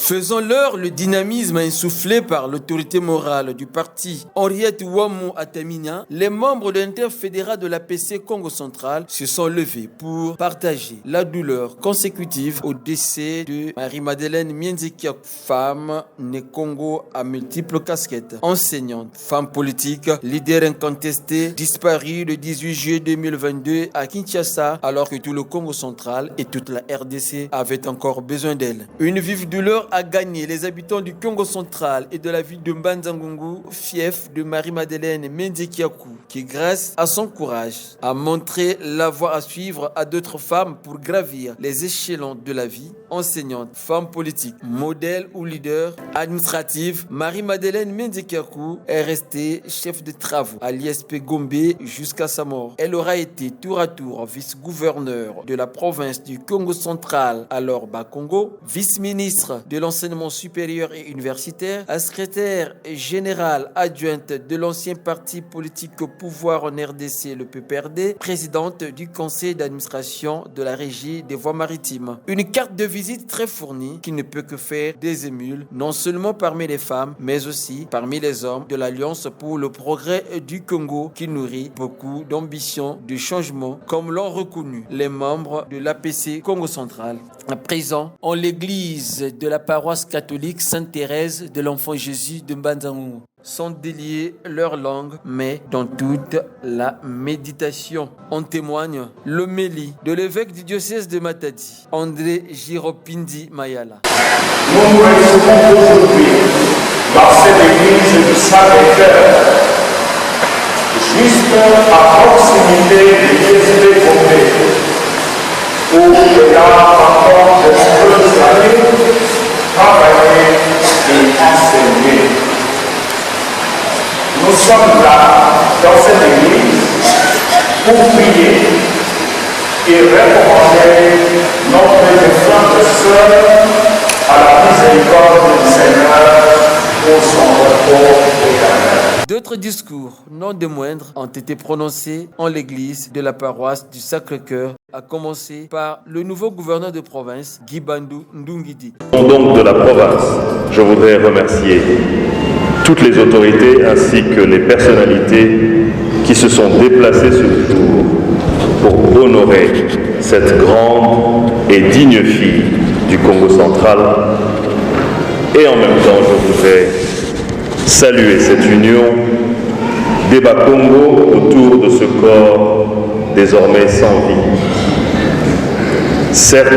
Faisant leur le dynamisme insufflé par l'autorité morale du parti Henriette Wamou Atamina, les membres de l'interfédéral de l'A P C Kongo Central se sont levés pour partager la douleur consécutive au décès de Marie-Madeleine Mienzi Kiaku, femme Ne Kongo à multiples casquettes, enseignante, femme politique, leader incontesté, disparue le dix-huit juillet deux mille vingt-deux à Kinshasa, alors que tout le Kongo Central et toute la R D C avaient encore besoin d'elle. Une vive douleur a gagné les habitants du Kongo Central et de la ville de Mbanza-Ngungu, fief de Marie-Madeleine Mienzi Kiaku, qui, grâce à son courage, a montré la voie à suivre à d'autres femmes pour gravir les échelons de la vie. Enseignante, femme politique, modèle ou leader administratif, Marie-Madeleine Mienzi Kiaku est restée chef de travaux à l'I S P Gombe jusqu'à sa mort. Elle aura été tour à tour vice-gouverneur de la province du Kongo Central, alors Bas-Congo, vice-ministre de l'enseignement supérieur et universitaire, secrétaire générale adjointe de l'ancien parti politique au pouvoir en R D C, le P P R D, présidente du conseil d'administration de la Régie des voies maritimes. Une carte de visite très fournie qui ne peut que faire des émules, non seulement parmi les femmes, mais aussi parmi les hommes de l'Alliance pour le progrès du Congo, qui nourrit beaucoup d'ambitions de changement, comme l'ont reconnu les membres de l'A P C Kongo Central. Présents en l'église de la paroisse catholique Sainte-Thérèse de l'Enfant Jésus de Mbanza-Ngungu, sans délier leur langue, mais dans toute la méditation. En témoigne l'homélie de l'évêque du diocèse de Matadi, André Giropindi Mayala. Nous nous retrouvons aujourd'hui dans cette église du Sacré-Cœur, juste à proximité de l'I S P Gombe, où elle a pendant de nombreuses années travaillé et enseigné. Nous sommes là, dans cette église, pour prier et recommander notre défunte sœur à la miséricorde du Seigneur pour son repos éternel. D'autres discours, non des moindres, ont été prononcés en l'église de la paroisse du Sacré-Cœur, à commencer par le nouveau gouverneur de province, Guy Bandu Ndungidi. Au nom donc de la province, je voudrais remercier toutes les autorités ainsi que les personnalités qui se sont déplacées ce jour pour honorer cette grande et digne fille du Kongo central. Et en même temps, je voudrais saluer cette union des Bakongo autour de ce corps désormais sans vie. Certes,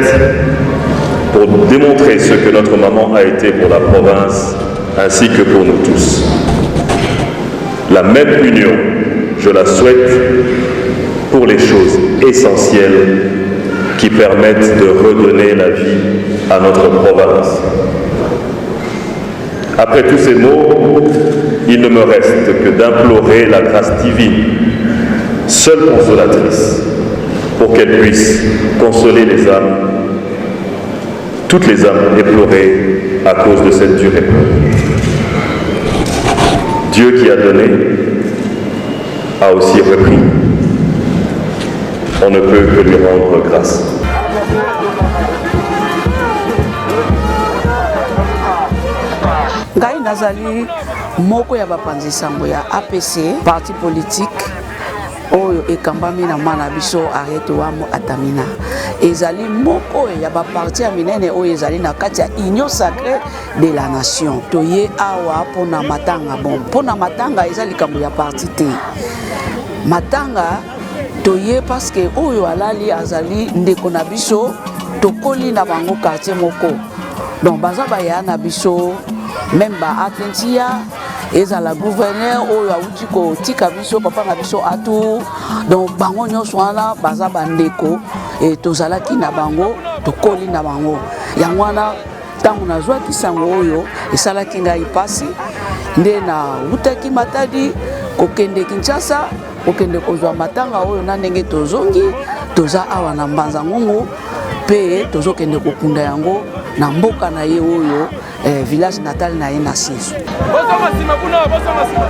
pour démontrer ce que notre maman a été pour la province ainsi que pour nous tous. La même union, je la souhaite pour les choses essentielles qui permettent de redonner la vie à notre province. Après tous ces mots, il ne me reste que d'implorer la grâce divine, seule consolatrice, pour qu'elle puisse consoler les âmes, toutes les âmes éplorées à cause de cette dure épreuve. Dieu qui a donné a aussi repris. On ne peut que lui rendre grâce. Ngai nazali moko ya bapanzi sango ya A P C, parti politique oyo ekambami na mwana na biso Harriet Wamo Atamina. Ezali moko ya baparti ya minene oyo ezali na kati ya Union Sacrée de la Nation. Toye awa mpo na matanga. Bon, mpo na matanga eza likambo ya parti te. Matanga toye parce que oyo alali azali ndeko na biso, tokoli na bango quartier moko. Donc baza bayaya na biso, même ba atentia, ezala gouverneur oyo auti kotika biso, papa na biso Atou. Donc bango nyonso wana baza bandeko, e tozalaki na bango, tokoli na bango. Yango wana, ntango nazwaki sango oyo, esalaki ngai mpasi, nde nawutaki Matadi kokende Kinshasa, kokende kozwa matanga oyo. Na ndenge tozongi, toza awa na Mbanza Ngungu, mpe tozokende kokunda yango na mboka na ye oyo, eh, village natal na ye na Seso. Bozonga nsima kuna, bozonga nsima.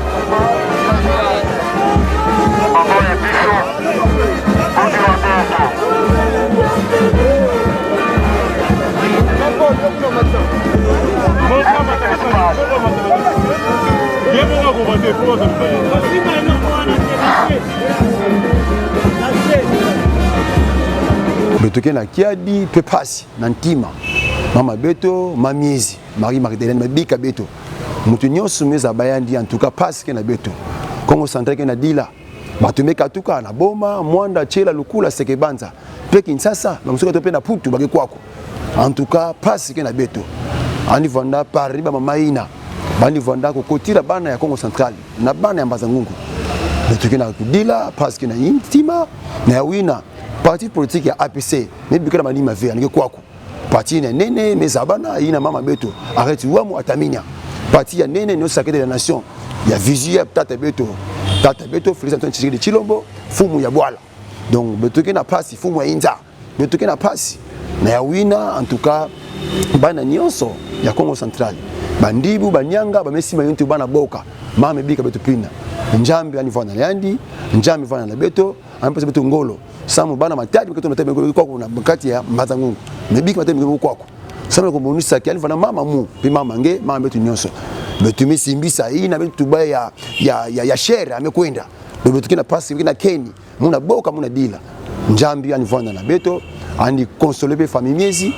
Beto ke na kiadi mpe mpasi na ntima. Mama beto, Mama Miezi, Marie Magdalene, me bika beto. Moto nyonso me zaba yandi, en tout cas, mpasi ke na beto. Kongo Central ke na dila. Bato me katuka na Boma, Muanda, Tshela, Lukula, Seke, Banza. Mpe Kinshasa, bamosusu ke mpe na Mputu, ba ke kwaku. En tout cas, mpasi ke na beto. Yandi vanda parler ba mama yina. Bandi vanda kokotila bana ya Kongo Central na bana ya Mbanza Ngungu. Beto ke na kudila, mpasi ke na ntima, na yawu yina, parti politique ya A P C me bikila manima ve, yandi ke kwaku. Parti ya nene me zabana, yina mama beto Harriet Wamo Atamina. Parti ya nene, Union Sacrée de la Nation, ya vision ya tata beto, tata beto Félix Antoine Tshisekedi Tshilombo, mfumu ya bwala. Donc beto ke na mpasi, mfumu ya inza. Beto ke na mpasi na yawu yina. En tout cas, bana nyonso ya Kongo Central, bandibu, banianga, ba me simba yintu, bana boka, mama me bika beto mpina. Nzambi yandi vanda na yandi, Nzambi vanda na beto, yandi pesa beto ngolo. Samu bana Matadi, beto Matadi, beto kwaku na kati ya Mbanza Ngungu. Me bika Matadi, beto kwaku. Samu na komonisa ke yandi vanda mama mu, mpe mama nge, mama beto nyonso. Beto me simbisa yina beto tuba ya, ya, ya, ya chair, yandi me kwenda. Beto ke na mpasi, beto ke na nkeni. Muna boka, muna dila. Nzambi yandi vanda na beto, yandi consoler mpe famille Miezi.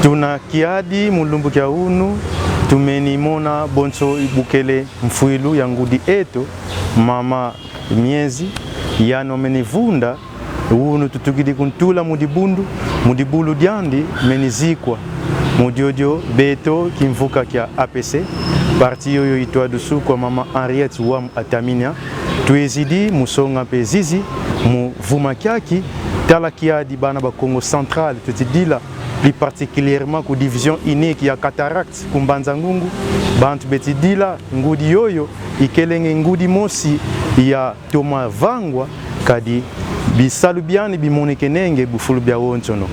Tuna kiadi mu lumbu kia unu, tumeni mona bonso bukele mfwilu ya ngudi eto, mama Miezi, yandi meni vunda, unu tutukidi kuntula mu dibundu, mu dibulu diandi meni zikwa. Mu diodio beto kimvuka kia A P C, parti yoyo itwadusukwa mama Henriette Wam Ataminia, twizidi mu songa mpe zizi mu vuma kiaki. Tala kiadi bana ba Kongo Central, tweti dila, plus particulièrement ku division unique ya Cataractes ku Mbanza-Ngungu, bantu beti dila ngudi yoyo ikelenge ngudi mosi ya toma vangwa, kadi bisalu biandi bimonekenenge bufulu biawonsono.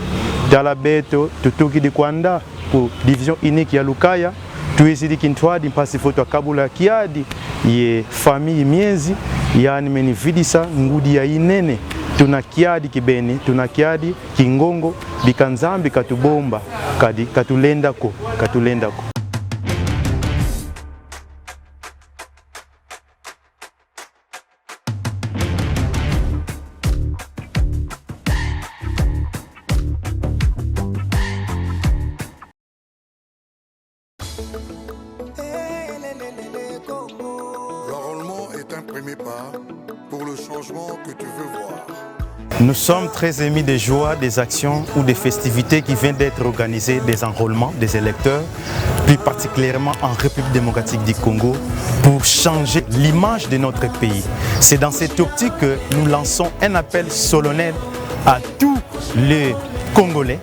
Tala beto tutukidi kwanda ku division unique ya Lukaya, twizidi kintwadi mpasi vo twakabula kiadi ye famille Miezi, yandi meni vidisa ngudi ya inene. Tuna kiadi kibeni, tuna kiadi kingongo, bika Nzambi katubomba, kadi katulenda ko, katulenda ko. L'enrôlement est un premier pas pour le changement que tu veux voir. Nous sommes très émus des joies, des actions ou des festivités qui viennent d'être organisées, des enrôlements des électeurs, plus particulièrement en République démocratique du Congo, pour changer l'image de notre pays. C'est dans cette optique que nous lançons un appel solennel à tous les Congolais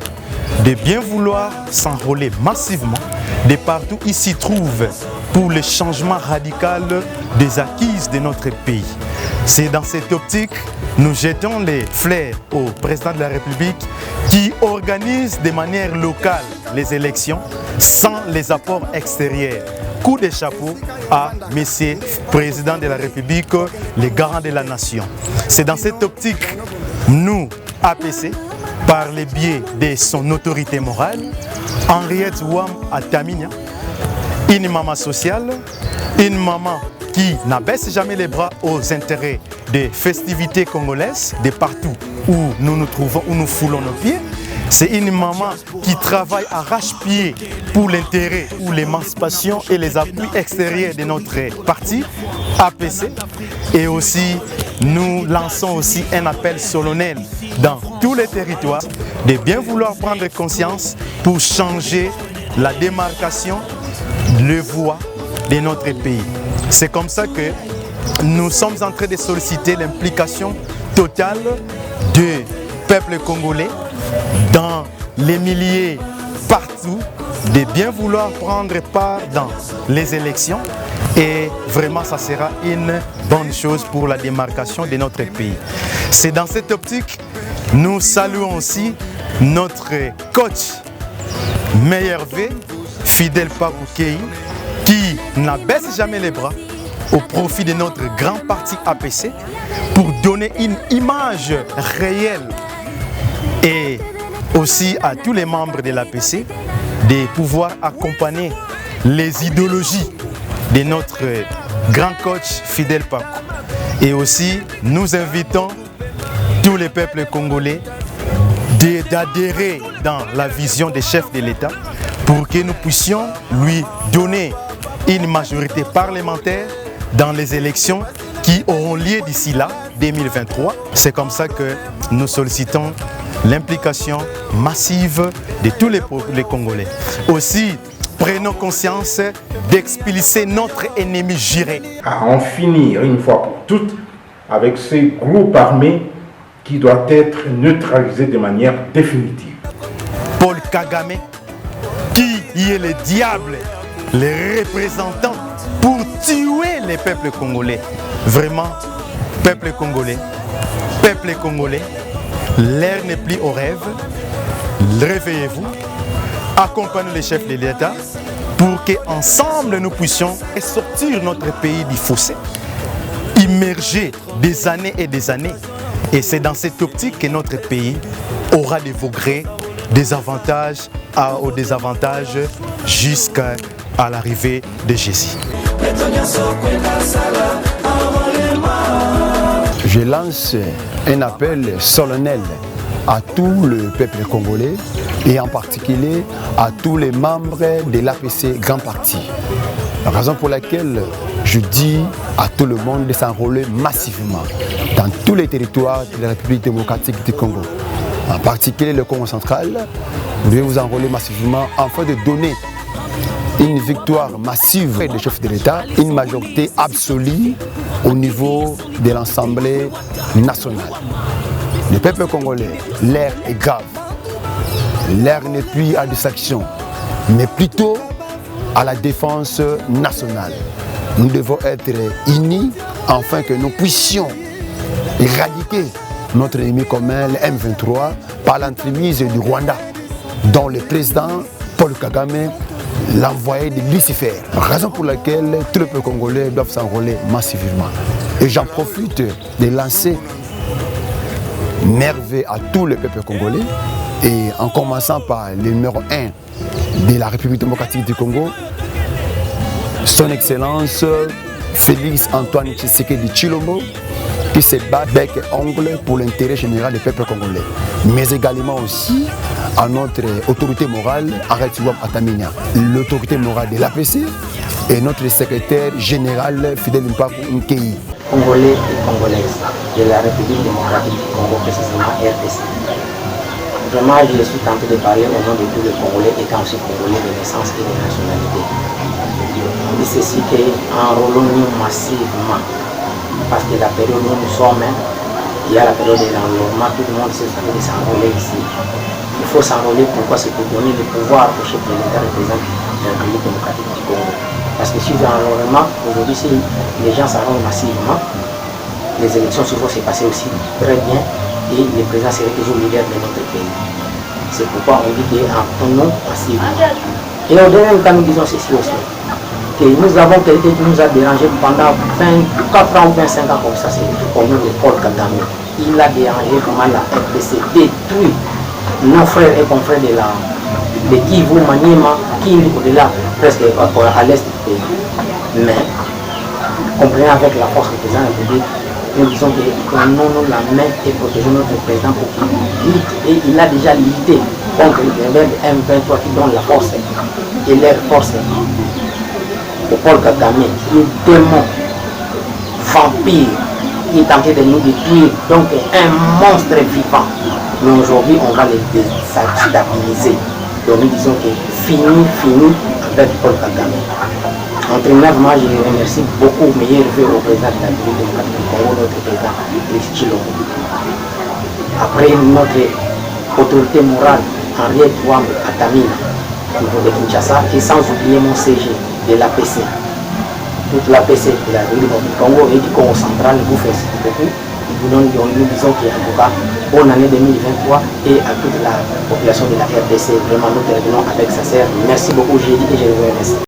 de bien vouloir s'enrôler massivement de partout où ils s'y trouvent pour le changement radical des acquis de notre pays. C'est dans cette optique, nous jetons les fleurs au président de la République qui organise de manière locale les élections sans les apports extérieurs. Coup de chapeau à Monsieur Président de la République, le garant de la nation. C'est dans cette optique, nous, A P C, par le biais de son autorité morale, Henriette Wam Ataminia, une maman sociale, une maman qui n'abaisse jamais les bras aux intérêts des festivités congolaises, de partout où nous nous trouvons, où nous foulons nos pieds. C'est une maman qui travaille arrache-pied pour l'intérêt ou l'émancipation et les appuis extérieurs de notre parti A P C. Et aussi, nous lançons aussi un appel solennel dans tous les territoires de bien vouloir prendre conscience pour changer la démarcation, le voie de notre pays. C'est comme ça que nous sommes en train de solliciter l'implication totale du peuple congolais dans les milliers partout de bien vouloir prendre part dans les élections et vraiment ça sera une bonne chose pour la démarcation de notre pays. C'est dans cette optique, nous saluons aussi notre coach meilleur V, Fidèle Pakou Key, qui n'abaisse jamais les bras au profit de notre grand parti A P C pour donner une image réelle et aussi à tous les membres de l'A P C de pouvoir accompagner les idéologies de notre grand coach Fidèle Pakou. Et aussi, nous invitons tous les peuples congolais de- d'adhérer dans la vision des chefs de l'État pour que nous puissions lui donner une majorité parlementaire dans les élections qui auront lieu d'ici là, deux mille vingt-trois. C'est comme ça que nous sollicitons l'implication massive de tous les, po- les Congolais. Aussi, prenons conscience d'expulser notre ennemi juré. À en finir une fois pour toutes avec ces groupes armés qui doivent être neutralisés de manière définitive. Paul Kagame, qui y est le diable, les représentants pour tuer les peuples congolais. Vraiment, peuple congolais, peuple congolais, l'heure n'est plus au rêve. Réveillez-vous, accompagnez les chefs de l'État pour que ensemble nous puissions sortir notre pays du fossé, immergé des années et des années. Et c'est dans cette optique que notre pays aura des progrès, des avantages à- au désavantage jusqu'à à l'arrivée de Jésus. Je lance un appel solennel à tout le peuple congolais et en particulier à tous les membres de l'A P C Grand Parti. Raison pour laquelle je dis à tout le monde de s'enrôler massivement dans tous les territoires de la République démocratique du Congo, en particulier le Kongo central. Vous devez vous enrôler massivement afin de donner une victoire massive des chefs de l'État, une majorité absolue au niveau de l'Assemblée nationale. Le peuple congolais, l'heure est grave. L'heure n'est plus à distraction, mais plutôt à la défense nationale. Nous devons être unis afin que nous puissions éradiquer notre ennemi commun, le M vingt-trois, par l'entremise du Rwanda, dont le président Paul Kagame, l'envoyé de Lucifer. Raison pour laquelle tout le peuple congolais doit s'enrôler massivement. Et j'en profite de lancer mes vœux à tout le peuple congolais, et en commençant par le numéro un de la République démocratique du Congo, son Excellence Félix Antoine Tshisekedi Tshilombo, qui se bat bec et ongle pour l'intérêt général du peuple congolais, mais également aussi à notre autorité morale, Arret Chiuam Atamina, l'autorité morale de l'A P C, et notre secrétaire général, Fidèle Mpangu Nkeyi. Congolais et Congolaises de la République démocratique du Congo, précisément R D C. Vraiment, je suis tenté de parler au nom de tous les Congolais, étant aussi Congolais de naissance et de nationalité. On dit ceci que enrôlons-nous massivement, parce que la période où nous sommes, il y a la période de l'enrôlement, tout le monde s'est tenté de s'enrôler ici. Il faut s'enrôler, pourquoi? C'est pour donner le pouvoir au chef de l'État représentant de la République démocratique du Congo. Parce que si l'enrôlement, aujourd'hui, si les gens s'enrôlent massivement, les élections vont se passer aussi très bien et le président serait toujours leader de notre pays. C'est pourquoi on dit que enrôlons-nous massivement. Et au dernier cas, nous disons ceci aussi, que nous avons quelqu'un qui nous a dérangé pendant vingt-quatre ans ou vingt-cinq ans comme ça, c'est comme nous, le Paul Kagame. Il a dérangé vraiment la R D C, détruit nos frères et confrères de la, de Kivu, Maniema, Kindu, au-delà, presque à, à l'est du pays. Mais, comprenant avec la force du président de la République, nous disons que prenons-nous la main et protégeons notre président pour qu'il lutte. Et il a déjà lutté contre les rebelles M vingt-trois qui donnent la force et leur force au Paul Kagame, le démon vampire qui est en train de nous détruire, donc un monstre vivant. Mais aujourd'hui, on va le déstabiliser. Donc nous disons que fini, fini avec Paul Kagame. En terminant, moi, je remercie beaucoup, mes vœux au président de la République démocratique du Congo, notre président Félix Tshilombo. Après, notre autorité morale, Henriette Wambo Atamina, au niveau de Kinshasa, et sans oublier mon C G de l'A P C, toute l'A P C de la République du Congo et du Kongo central, vous félicite beaucoup. Nous, nous, nous disons que, en tout cas, bonne année deux mille vingt-trois et à toute la population de la R D C. Vraiment, nous te revenons avec sincère. Merci beaucoup, J D, et je vous remercie.